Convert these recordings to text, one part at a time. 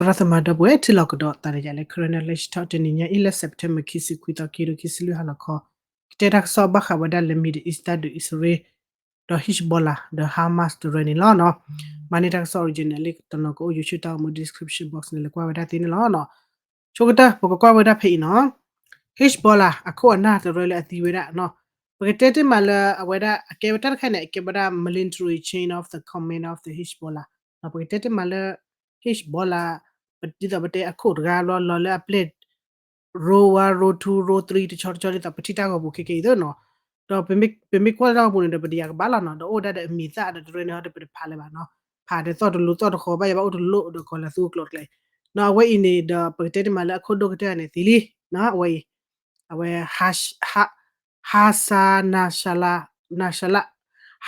သရၣ်သမါဒီပုၢ်ဝဲၢ် ထံၣ်လိာ်ကဒီးသးဒီးယၤလၢ Karen English Talk တနံၤညါအံၤ လၢ September ခံဆံခွံသီ ခံကထိခံဆံလွံၢ် ဟါလီၤခီ ကတဲတၢ်ကစီၣ်ဘၣ်ဃးဝဲဒၣ်လၢ Middle East တၢ်ဒုးအံၣ်စရ့လး ဒီး Hezbollah ဒီး Hamas တရၢန့ၣ်လီၤနီၤ. မၤန့ၢ်တၢ်ကစီၣ် original လံာ်တနီၤကအိၣ် YouTube တၢ်ဂီၤမူ description box န့ၣ် လဲၤကွၢ်ဝဲဒၣ်သ့န့ၣ်လီၤနီၤ. ဆိကတၢၢ် ပကကွၢ်ဝဲဒၣ်ဖဲအံၤနီၤ Hezbollah အခိၣ်အနၢ်တရၢလၢအသံဝဲဒၣ်နီၤ. ပကတဲတ့ၢ်မးလၢအဝဲဒၣ် အကဲဝဲတၢ်တခါန့ၣ် အကဲဝဲဒၣ် military chain of the command of the Hezbollah နီၤ. ပကတဲတ့ၢ်မးလၢ Hezbollah ဒ်သိးပတဲအခိၣ်တဂၤလီၤလီၤလၢအပျဲၢ် row one, row two, row three တဆီတဆီဒ်သိးပထံၣ်တၢ်ဂီၤပူၤခဲကဲအံၤသ့နီၤ. ဒီးပမ့ၢ်ကွၢ်လၢတၢ်ဂီၤပူၤန့ၣ်ဒီး ပတယာ်ကဘၣ်လီၤနီၤ. ဒီးအိၣ်ဝဲဒၣ်ဒီးအမံၤသၣ်ဒီးတရၢန့ၣ်ဟီဒီး ပတဖးလၢၤဘၣ်နီၤ. ဖးဒီးသီၣ်တလိၤသီၣ်တဃီၤ ဘၣ်ယၤဘၣ်အိၣ်တလိၣ်ဒီးကီၤလၤသူကျိးတကျဲအံၤနီၤ. အဝဲအံၤန့ၣ်ဒီး ပကတဲတ့ၢ်မးလၢအခိၣ်ဒိၣ်ကတၢၢ်န့ၣ်သံလံနီၤ. အဝဲအံၤ အဝဲ Hassan Nasrallah, Nasrallah,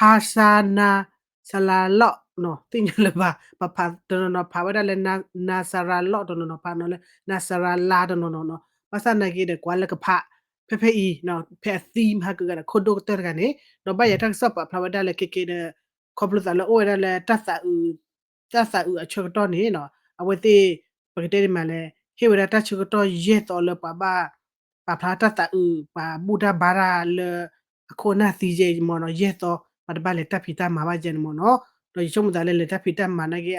Hassan Nasrallah နီၤ သ့ၣ်ညါလၢၤဘၣ်. ပဖးတနီၤနီၤ ဖးဝဲဒၣ်လၢ Nasrallah တနီၤနီၤ ဖးနီၤလၢ Nasrallah တနီၤနီၤနီၤ. ဘၣ်ဆၣ်နာ်က့ဒီး ကွၢ်လၢကဖး ဖဲဖဲအံၤ ဖဲအသံမဟါကဂၤဒီး ခိၣ်ဒိၣ်ကတၢၢ်တဂၤန့ၣ် ဒီးဘၣ်ယၤတၢ်ကစီၣ်ပာ်ဖျါဝဲဒၣ်လၢခဲကဲဒီး ခီဖျိသးလၢအိၣ်ဝဲဒၣ်လၢ တၢ်သးအုးအဆၢကတီၢ်န့ၣ်နီၤ အဝဲသ့ၣ် ပကတဲဒ်မးလဲၣ် ဟ့ၣ်ဝဲဒၣ်တၢ်ဆၢကတီၢ်ယဲၢ်သီလၢပှၤဘၣ် ပာ်ဖျါတၢ်သးအုး ပှၤဘူၣ်တၢ်ဘါတၢ်လၢ အခိၣ်အနၢ်သံယဲၢ်မ့ၢ်နီၤ ယဲၢ်သီ ပှၤတဘၣ်လဲၤတၢ်ဖံးတၢ်မၤဘၣ်ယဲၢ်န့ၣ်မ့ၢ်နီၤ. ဒီးယဆိကမိၣ်သးလၢလဲၤတၢ်ဖံးတၢ်မၤနာ်က့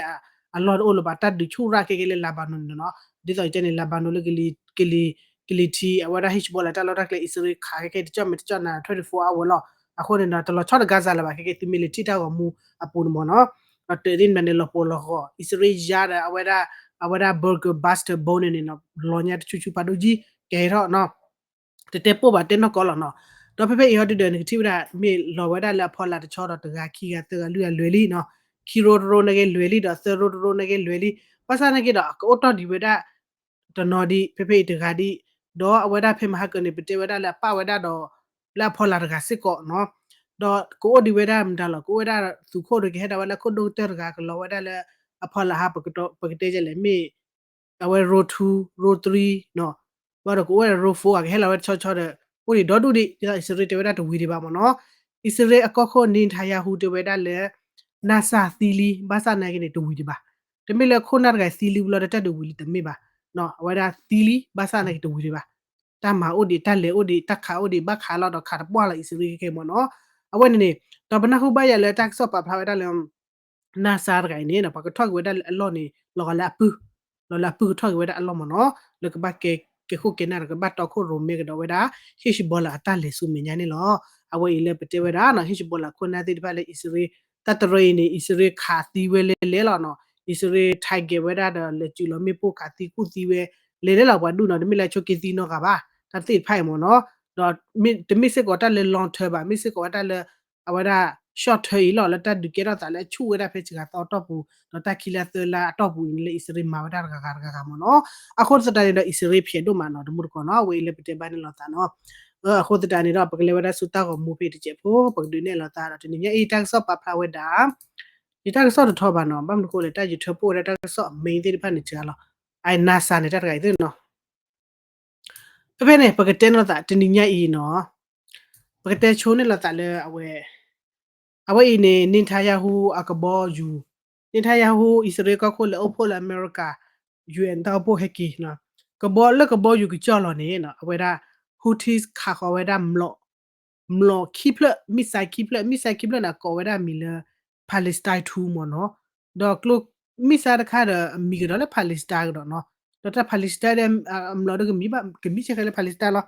အလီၢ်တအိၣ်လၢၤဘၣ် တၢ်ဒုးဆူၣ်ရၣ်ခဲကဲလၢ Lebanon န့ၣ်နီၤ. ဒ်သိးယတဲန့ၣ် Lebanon လၢ ကလံၤထံး အဝဲဒၣ် Hezbollah တၢ်လီၢ်တၢ်ကျဲ အံၣ်စရ့လးခးခဲကဲတကၠီၣ်မဲာ်တကၠီၣ်နၤ twenty-four hour လီၤ. အဃိန့ၣ်ဒီး တလီၤဆီတ Gaza လၢၤဘၣ် ခဲကဲ သုမ့ၢ်လဲၤထံၣ်တၢ်ဂီၤမူအပူၤန့ၣ်မ့ၢ်နီၤ. ဒီးတၢ်သ့ၣ်တဖၣ်န့ၣ် လီၤပှီၢ်လီၤဂီၤ အံၣ်စရ့လးယါဒီး အဝဲဒၣ် အဝဲဒၣ် bunker buster ဘိန့ၣ်န့ၣ်နီၤ လီၤညါတဆူၣ်ဆူၣ်ဖးဒိၣ်ကံ ကဲထီၣ်နီၤ တတဲပိၢ်ဘၣ်တဲနီၢ်ကီၢ်လီၤနီၤ. ဒီးဖဲဖဲအံၤဟီဒုဒီး နကထံၣ်ဝဲဒၣ် မ့ၢ်လီၤဝဲဒၣ်လၢအဖီလာ်တဆီဒီး တဂၤခံဂၤသၢဂၤလွံၢ်ဂၤလွဲၤလံနီၤ. ခံရိတရိန့ၣ်က့လွဲၤလံ ဒီးသၢရိတရိန့ၣ်က့လွဲၤလံ. ဘၣ်ဆၣ်နာ်က့ဒီး ကအိၣ်တီၢ်ဒံးဝဲဒၣ် တနီၤဒံး ဖဲဖဲအံၤတဂၤဒံး ဒီးအဝဲဒၣ်ဖဲမဟါကၢန့ၣ် ပတဲဝဲဒၣ်လၢအပာ်ဝဲဒၣ်ဒီး လၢအဖီလာ်တဂၤစ့ၢ်ကီးနီၤ. ဒီးကအိၣ်ဒံးဝဲဒၣ်မတၤလီၤ ကအိၣ်ဝဲဒၣ်သုးခိၣ်ဒီး ကဟဲဒၣ်ဝဲလၢခိၣ်ဒိၣ်ကတၢၢ်တဂၤ ကလီၤဝဲဒၣ်လၢအဖီလာ်ဟါ ပကတဲကဲလဲၣ် မ့ၢ် အဝဲ row two, row three နီၤ. ဘၣ်ဒီးကအိၣ်ဝဲဒၣ် row four အကဟဲလီၤဝဲတဆီဆီဒီး အိၣ်ဒံးဒီဒူၣ်ဒံး ဒ်သိးအံၣ်စရ့လးတဲဝဲဒၣ်တဝံၤဒံးဘၣ်မ့ၢ်နီၤ. အံၣ်စရ့လးအကီၢ်ခိၣ် Netanyahu တဲဝဲဒၣ်လၢ Nasser သံလံ ဘၣ်ဆၣ်နာ်က့န့ၣ် တဝံၤဒံးဘၣ်. တမ့ၢ်လၢခိၣ်နၢ်တဂၤသံလံဝံၤလီၤဒီးတၢ်ဒုးဝံၤလံတမ့ၢ်ဘၣ်. အဝဲဒၣ်သံလံ ဘၣ်ဆၣ်နာ်က့တဝံၤဒံးဘၣ်. တၢ်မၤအိၣ်ဒံး တၢ်လဲၤအိၣ်ဒံး တၢ်ခးအိၣ်ဒံး ဘၣ်ခးလီၤဒီးခးတပှၢ်လီၤ အံၣ်စရ့လးခဲခဲမ့ၢ်နီၤ. အဝဲန့ၣ်န့ၣ် ဒီးပနၢ်ဟူဘၣ်ယၤလၢတၢ်ကစီၣ်ပာ်ဖျါဝဲဒၣ်လၢ Nasser တဂၤအံၤန့ၣ် ပှၤကထီၣ်က့ၤဝဲဒၣ်လၢအလီၢ်န့ၣ် လီၤဂာ်လၢအပုၢ်, လီၤလၢအပုၢ်ကထီၣ်က့ၤဝဲဒၣ်အလီၢ်မ့ၢ်နီၤ, လၢကဘၣ်ကဲ ကဲခိၣ်ကဲနၢ်ဒီး ကဘၣ်တီခိၣ်ရိၣ်မဲကဒီးဝဲဒၣ် Hezbollah အတၢ်လဲၤဆူမဲာ်ညါန့ၣ်လီၤ. အဝဲအံၤလၢပတဲဝဲဒၣ်နီၤ Hezbollah ခိၣ်နၢ်သ့ၣ်တဖၣ်လၢအံၣ်စရ့လး တၢ်တရၢအံၤန့ၣ် အံၣ်စရ့လးခးသံဝဲလဲၤလဲၤလီၤနီၤ, အံၣ်စရ့လး target ဝဲဒၣ်ဒီး လဲၤစုၤလီၤမ့ၣ်ပိၢ်ခးသံကူၣ်သံဝဲ လဲၤလဲၤလီၤပှၤဒူၣ်နီၤ, တမ့ၢ်လၢဆိးက့သံနီတဂၤဘၣ်, တၢ်သ့ၣ်တဖၣ်အံၤမ့ၢ်နီၤ, ဒီးတမ့ၢ်စ့ၢ်ကီးတၢ်လၢ long term ဘၣ်, မ့ၢ်စ့ၢ်ကီးဝဲတၢ်လၢ အဝဲဒၣ် short term အံၤလီၤ, လၢတၢ်ဒုးကဲထီၣ်သးလၢအဆူၣ်ဝဲဒၣ်ဖဲစှၤသီအတီၢ်ပူၤ, ဒီးတၢ်ခံလါသၢလါအတီၢ်ပူၤအံၤန့ၣ် လၢအံၣ်စရ့လးမၤဝဲဒၣ်တဂၤဂၤတဂၤဂၤမ့ၢ်နီၤ, အဃိသတးန့ၣ်ဒီး အံၣ်စရ့လးဖျဲးဒိၣ်မးနီၤ, တမူတကိးနီၤ, အဝဲအံၤလၢပတဲဘၣ်န့ၣ်လီၤသးနီၤ, အဃိသတးန့ၣ်ဒီး ပကလဲၤဝဲဒၣ်ဆူတၢ်ဂီၤမူဖဲအံၤတစဲးဖိ, ပကဒုးနဲၣ်လီၤသးဒီး တနံၤညါအံၤတၢ်ကစီၣ်ပာ်ဖျါဝဲဒၣ် ယတၢ်ကစီၣ်တထီဘၣ်နီၤ, ဘၣ်မနုၤဃိလဲၣ် တၢ်ယထၢဖှိၣ်ဝဲဒၣ်တၢ်ကစီၣ် main သ့ၣ်တဖၣ်န့ၣ်စှၤလီၤ, အ Nasser န့ၣ် တၢ်တဂၤအံၤသ့ၣ်နီၤ, ဖဲဖဲန့ၣ် ပကတဲန့ၢ်လိာ်သးတနံၤညါအံၤနီၤ, ပကတဲဆိန့ၢ်လိာ်သးလၢအဝဲ, အဝဲအံၤန့ၣ် Netanyahu အကဘီယူၤ, Netanyahu အံၣ်စရ့လးကီၢ်ခိၣ်လဲၤအိၣ်ဖှိၣ်လၢအမဲရကၤ UN တၢ်အိၣ်ဖှိၣ်ဟဲက့ၤ, ကဘီလၢကဘီယူၤကစၢ်လီၤန့ၣ် အဝဲဒၣ် Houthis ခးဃီၤဝဲဒၣ် မျိာ်ခံဖျၢၣ် missile ခံဖျၢၣ်, missile ခံဖျၢၣ်န့ၣ် ကိးဝဲဒၣ်အမံၤလၢ Palestine two မ့ၢ်နီၤ, ဒီးကျိ missile တခါဒီး အမံၤကဒီးလၢ Palestine ကဒီးနီၤ, ဒီးတၢ် Palestine ဒီး အမျိာ်ဒီးကမံၤဘၣ် ကမံၤဆဲးဃဲလၢ Palestine လီၤ,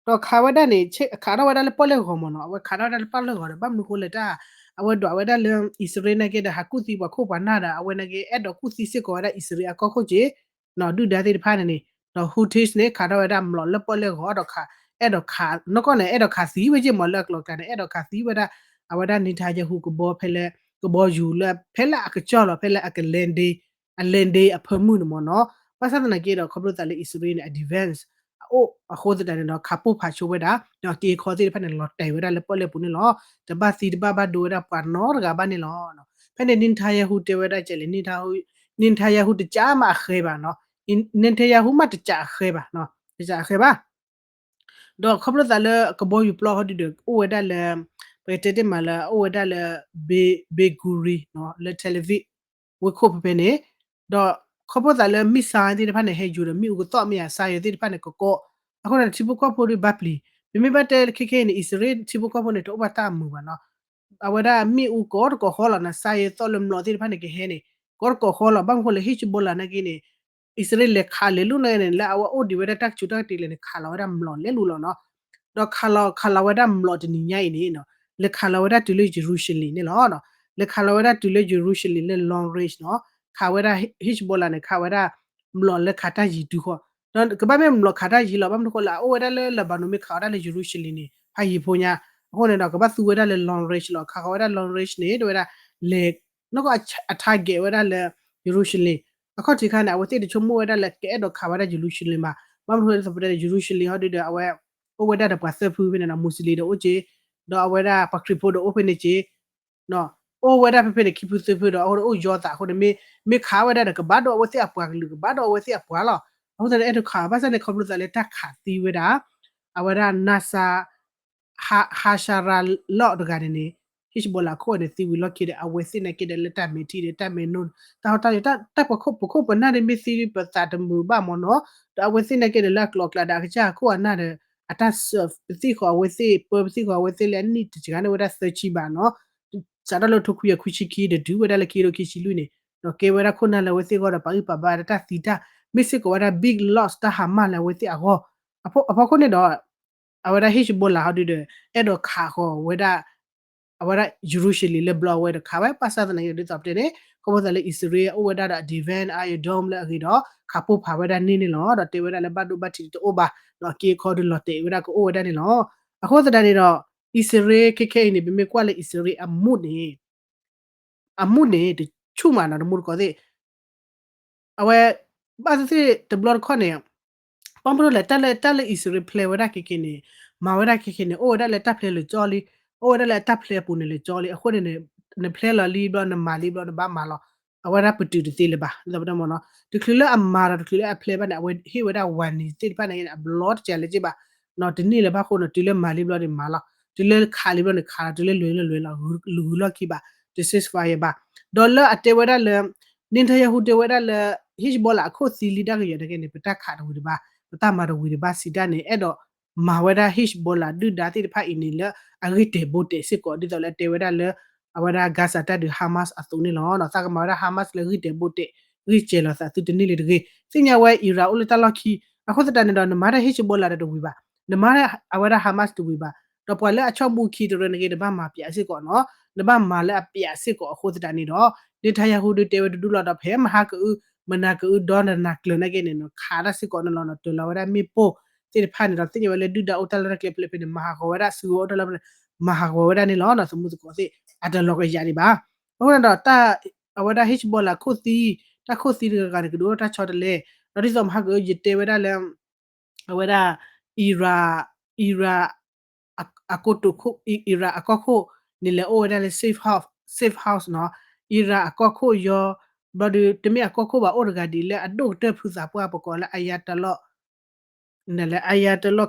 ဒီးခးဝဲဒၣ်န့ၣ် ခးထီၣ်ဝဲဒၣ်လၢပီၣ်လဲၣ်ဂီၤမ့ၢ်နီၤ, အဝဲခးထီၣ်ဝဲဒၣ်လၢပီၣ်လဲၣ်ဂီၤဒီး ဘၣ်မနုၤဃိလဲၣ်တၢ် အဝဲဒွးဝဲဒၣ်လၢ အံၣ်စရ့လးနာ်က့ဒီး ဟးကူၣ်သံပှၤခိၣ်ပှၤနၢ်ဒီး အဝဲနာ်က့ အဲၣ်ဒိးကူၣ်သံစ့ၢ်ကီးဝဲဒၣ်အံၣ်စရ့လးအကီၢ်ခိၣ်က့ နီၤ, ဒုၣ်ဒါသ့ၣ်တဖၣ်န့ၣ်န့ၣ်, ဒီး Houthis န့ၣ် ခးထီၣ်ဝဲဒၣ်မျိာ်လၢပီၣ်လဲၣ်ဂီၤဒီး အဲၣ်ဒိးခး, နီၢ်ကီၢ်န့ၣ် အဲၣ်ဒိးခးသံဝဲက့မ့ၢ်လၢအကျိၤအကျဲန့ၣ် အဲၣ်ဒိးခးသံဝဲဒၣ် အဝဲဒၣ် Netanyahu ကဘီဖဲလၢ ကဘီယူၤလၢဖဲလၢအကစၢ်လီၤ ဖဲလၢအက landing, အ landing အဖၢမုၢ်န့ၣ်မ့ၢ်နီၤ, ဘၣ်ဆၣ်သနာ်က့ဒီး ခီဖျိသးလၢအံၣ်စရ့လးန့ၣ် အ defense အအိၣ်အဃိသတးန့ၣ်ဒီး ခးပိၢ်ဖးဆိဝဲဒၣ် ဒီးက့ၤခီသ့ၣ်တဖၣ်န့ၣ် လီၤတဲာ်ဝဲဒၣ်လၢပီၣ်လဲၣ်ပူၤန့ၣ်လီၤ, တဘၣ်သံတဘၣ်ဘၣ်ဒိဝဲဒၣ်ပှၤနီတဂၤဘၣ်န့ၣ်လီၤ. ဖဲန့ၣ် Netanyahu တဲဝဲဒၣ်ကဲလဲၣ် Netanyahu, Netanyahu တကးမးအဃဲဘၣ်နီၤ, Netanyahu မးတကးအဃဲဘၣ်, တကးအဃဲဘၣ် ဒီးခီဖျိသးလၢကဘီယူၤပျီဟီဒုဒီး အိၣ်ဝဲဒၣ်လၢ ပကတဲတ့ၢ်မးလၢ အိၣ်ဝဲဒၣ်လၢ Ben Gurion နီၤ လၢ Tel Aviv ဝ့ၢ်ခိၣ်ဖဲဖဲန့ၣ်, ဒီး ခီဖျိသးလၢ missile သ့ၣ်တဖၣ်န့ၣ် ဟဲယိၤဒီးမ့ၣ်အူကသီၣ်မ့ၢ်ဧါ စါယဲသ့ၣ်တဖၣ်န့ၣ် ကကီ, အဃိန့ၣ် ထံဖိကီၢ်ဖိဒီးဘၣ်ပျံၤ, ပမ့ၢ်ဘၣ်တဲခဲခဲအံၤန့ၣ် အံၣ်စရ့လးထံဖိကီၢ်ဖိန့ၣ် တအိၣ်ဘၣ်တၢ်အမုာ်ဘၣ်နီၤ. အဝဲဒၣ်မ့ၣ်အူကိးတကိးဃီလီၤနီၤ, စါယဲသီၣ်လၢမျိာ်သ့ၣ်တဖၣ်န့ၣ် ကဟဲန့ၣ် ကိးတကိးဃီလီၤ. ဘၣ်မနုၤဃိလၢ Hezbollah နာ်က့န့ၣ် အံၣ်စရ့လးလဲၤခးလဲၤလူၤနာ်က့န့ၣ် လၢအဝဲအိၣ်ဒံးဝဲဒၣ်တၢ်ကဆူးတၢ်ကတ့ၢ်လဲၣ်န့ၣ် ခးလီၤဝဲဒၣ်မျိာ်လဲၤလူၤလီၤနီၤ. ဒီးခးလီၤ ခးလီၤဝဲဒၣ်မျိာ်တနံၤညါအံၤန့ၣ် လဲၤခးလီၤဝဲဒၣ်တုၤလၢ Jerusalem န့ၣ်လီၤ. လဲၤခးလီၤဝဲဒၣ်တုၤလၢ Jerusalem လၢ long range နီၤ, ခးဝဲဒၣ် Hezbollah န့ၣ် ခးဝဲဒၣ်မျိာ်လၢခးတၢ်ယံၤတုၤဃီ, ဒီးကဘၣ်မ့ၢ်မျိာ်ခးတၢ်ယံၤလီၤ. ဘၣ်မနုၤဃိလၢအအိၣ်ဝဲဒၣ်လၢ Lebanon မ့ၢ်ခးဝဲဒၣ်လၢ Jerusalem န့ၣ် ဖးယံၤဖိညါ, အဃိန့ၣ်ဒီး ကဘၣ်သူဝဲဒၣ်လၢ long range လီၤ. ခးဃီၤဝဲဒၣ် long range န့ၣ် တဲဝဲဒၣ် လဲၤ နီၢ်ကီၢ်အ target ဝဲဒၣ်လၢ Jerusalem အခီၣ်ထံးခါန့ၣ် အဝဲသ့ၣ်တဆိကမိၣ်ဝဲဒၣ်လၢကအဲၣ်ဒိးခးဝဲဒၣ် Jerusalem ဘၣ်. ဘၣ်မနုၤဃိလၢ Jerusalem ဟီဒုဒီး အဝဲအိၣ်ဝဲဒၣ်ဒီးပှၤသၢဖုဖဲန့ၣ်နီၤ, Muslim ဒီးအိၣ်က့ၤ, ဒီးအဝဲဒၣ်ပှၤခရံာ်ဖိဒီးအိၣ်ဖဲန့ၣ်က့ၤ အိၣ်ဝဲဒၣ်ဖဲဖဲန့ၣ် ခံဖုသၢဖုဒီး အဃိဒီးအိၣ်ယီၤသးအဃိန့ၣ် မ့ၢ်ခးဝဲဒၣ်ဒီး ကဘၣ်ဒိအဝဲသ့ၣ်အပှၤကလုာ် ကဘၣ်ဒိအဝဲသ့ၣ်အပှၤလီၤ. အဃိသတးန့ၣ် အဲၣ်ဒိးခး ဘၣ်ဆၣ်န့ၣ် ခီဖျိသးလၢတၢ်ခးသံဝဲဒၣ် အဝဲဒၣ် Nasser Nasrallah တဂၤန့ၣ်န့ၣ် Hezbollah ခိၣ်န့ၣ် သံဝံၤလီၢ်ခံဒီး အဝဲသ့ၣ်နာ်က့ဒီး လၢတၢ်မဲာ်ထံဒီး တၢ်မဲာ်နိ တၢ်ဟီၣ်တၢ်ယိာ် တၢ်ပခိၣ်ပခိၣ်ပနၢ်ဒီး မ့ၢ်သံပသးတမုာ်ဘၣ်မ့ၢ်နီၤ, ဒီးအဝဲသ့ၣ်နာ်က့ဒီး လၢအကျိၤအကျဲဒီးအကစၢ်အခိၣ်အနၢ်ဒီး အတၢ် serve ပသံၣ်ဃီၤအဝဲသ့ၣ် ပၢပသံၣ်ဃီၤအဝဲသ့ၣ်လၢအနံၣ်တစှၤန့ၢ်ဝဲဒၣ်သၢဆံဘးနီၤ, စးထီၣ်လၢထိခွံကယၤခွံဆံခံ ဒီးတုၤဝဲဒၣ်လၢခံကထိခံဆံလွံၢ်န့ၣ် ဒီးကဲဝဲဒၣ်ခိၣ်နၢ်လၢအဝဲသ့ၣ်အဂီၢ်ဒီး ပာ်ဂံၢ်ပာ်ဘါဒီးတၢ်သံတၢ် မ့ၢ်စ့ၢ်ကီးဝဲဒၣ် big loss တၢ်ဟးမၢ်လၢအဝဲသ့ၣ်အဂီၢ်, အဖီခိၣ်န့ၣ်ဒီး အဝဲဒၣ် Hezbollah ဟီဒုဒီး အဲၣ်ဒိးခးဃီၤဝဲဒၣ် အဝဲဒၣ် Jerusalem လၢဘျီအဝဲဒီးခးဝဲ ဘၣ်ဆၣ်သနာ်က့ဒီး ဒ်သိးပတဲန့ၣ် ခီဖျိသးလၢအံၣ်စရ့လး အိၣ်ဝဲဒၣ်ဒီးအ defense Iron Dome လၢအဂ့ၤဒီး ခးပိၢ်ဖးဝဲဒၣ်န့ၣ်န့ၣ်လီၤ. ဒီးတဲဝဲဒၣ်လၢဘၣ်ဒိဘၣ်ထံးတအိၣ်ဘၣ်, ဒီးအက့အခီဒုးလီၤတဲာ်ဝဲဒၣ်ကအိၣ်ဝဲဒၣ်န့ၣ်လီၤ. အဃိသတးန့ၣ်ဒီး အံၣ်စရ့လးခဲခဲအံၤန့ၣ် ပမ့ၢ်ကွၢ်လၢအံၣ်စရ့လးအမူးန့ၣ် အမူးန့ၣ် တဆူၣ်မးနီၤ တမူတကိးသ့ၣ် အဝဲ ဘၣ်သ့ၣ်သ့ၣ်တဘျီတခီၣ်န့ၣ် ဘၣ်မနုၤလဲၣ် တၢ်လၢ တၢ်လၢအံၣ်စရ့လးဖျဲဝဲဒၣ်ခဲခဲန့ၣ် မၤဝဲဒၣ်ခဲခဲန့ၣ် အိၣ်ဝဲဒၣ်လၢတၢ်ဖျဲလၢာ်ကၠီလံ, အိၣ်ဝဲဒၣ်လၢအတၢ်ဖျဲအပူၤန့ၣ်လၢာ်ကၠီလံ. အဃိန့ၣ် နဖျဲလီၤလံဘျီ နမၤလံဘျီ နဘၣ်မၤလီၤ. အဝဲဒၣ်ပတုာ်တသ့လၢၤဘၣ် ဒ်သိးပတဲမ့ၢ်နီၤ တချုးလၢအမၤဒီး တချုးလၢအဖျဲဘၣ်န့ၣ် အဝဲဟ့ၣ်ဝဲဒၣ် warning သ့ၣ်တဖၣ်န့ၣ် အဘျီတစဲးလၢၤက့ဘၣ်နီၤ, တန့ၢ်လၢၤဘၣ်အဃိန့ၣ် တုၤလၢမၤလံဘျီန့ၣ်မၤလီၤ, တုၤလၢခးလံဘျီန့ၣ်ခးလီၤ, တုၤလၢလွဲၤလံလွဲၤလီၤ, ဂုၤလီၢ်ခံဘၣ်, တ ceasefire ဘၣ်. ဒီးလၢအတဲဝဲဒၣ်လၢ Netanyahu တဲဝဲဒၣ်လၢ Hezbollah အခိၣ်သံလံတၢ်ကယီၤတက့ၢ်န့ၣ် ပတၢ်ခးတဝံၤတဘၣ်, ပတၢ်မၤတဝံၤတဘၣ်စံးတၢ်န့ၣ် အဲၣ်ဒိးမၤဝဲဒၣ် Hezbollah ဒုၣ်ဒါသ့ၣ်တဖၣ်အံၤန့ၣ်လၢအဂ့ၢ်တဲာ်ဘိတဲာ်စ့ၢ်ကီး ဒ်သိးလၢအတဲဝဲဒၣ်လၢ အဝဲဒၣ် Gaza တၢ်ဒုး Hamas အသိးန့ၣ်လီၤ. သးကမၤဝဲဒၣ် Hamas လၢဂံၢ်တဲာ်ဘိတဲာ် ဂံၢ်စဲၤလီၤသးသုတန့ၢ်လၢၤတဂ့ၤ. သ့ၣ်ညါဝဲ Iran အိၣ်လၢတၢ်လီၢ်ခံ, အဃိသတးန့ၣ်ဒီး နမၤတၢ် Hezbollah ဒီးတဝံၤဘၣ်, နမၤအဝဲဒၣ် Hamas တဝံၤဘၣ်, ဒီးပှၤလၢအဆီၣ်မူခံတရၢန့ၣ်က့ နဘၣ်မၤပျးစ့ၢ်ကီးနီၤ, နဘၣ်မၤလၢအပျးစ့ၢ်ကီးအဃိသတးန့ၣ်ဒီး Netanyahu ဒုးတဲဝဲတဒူၣ်လီၤဒီး ဖဲမဟါကအု မနၤကအု ဒီနနၤကျၢၤနာ်က့န့ၣ် နခးတၢ်စ့ၢ်ကီးန့ၣ်လီၤ. နတၢၤလီၤဝဲဒၣ်မ့ၣ်ပိၢ်သ့ၣ်တဖၣ်န့ၣ်ဒီး သ့ၣ်ညါဝဲလၢဒုၣ်ဒါအိၣ်တၢ်လီၢ်တၢ်ကျဲဖဲလဲၣ်ဖဲန့ၣ် မၤဟးဂီၤဝဲဒၣ်, စုကဝဲၤအိၣ်တၢ်လီၢ်ဖဲလဲၣ် မၤဟးဂီၤဝဲဒၣ်န့ၣ်လီၤ. သမူသကိးသ့ၣ် အတလီၤကယၤဒံးဘၣ်. အဃိန့ၣ်ဒီး အဝဲဒၣ် Hezbollah ခိၣ်သံ, တၢ်ခိၣ်သံတဂၤဂၤန့ၣ် ကဒုးအိၣ်တၢ်ဆီတလဲ, ဒီးဒ်သိးမဟါကအု ယတဲဝဲဒၣ်လၢ အဝဲဒၣ် Iran, Iran အကိတိာ်ခိၣ်, Iran အကီၢ်ခိၣ်န့ၣ် လဲၤအိၣ်ဝဲဒၣ်လၢ safe house, safe house နီၤ, Iran အကီၢ်ခိၣ်ယီၤ, ဘျီဒီး တမ့ၢ်အကီၢ်ခိၣ်ဘၣ် အိၣ်တဂၤဒ်လၢအဒိၣ်ကတၢၢ်ဖုသးပှၢ် ပကိးလၢ Ayatollah နလဲၣ် Ayatollah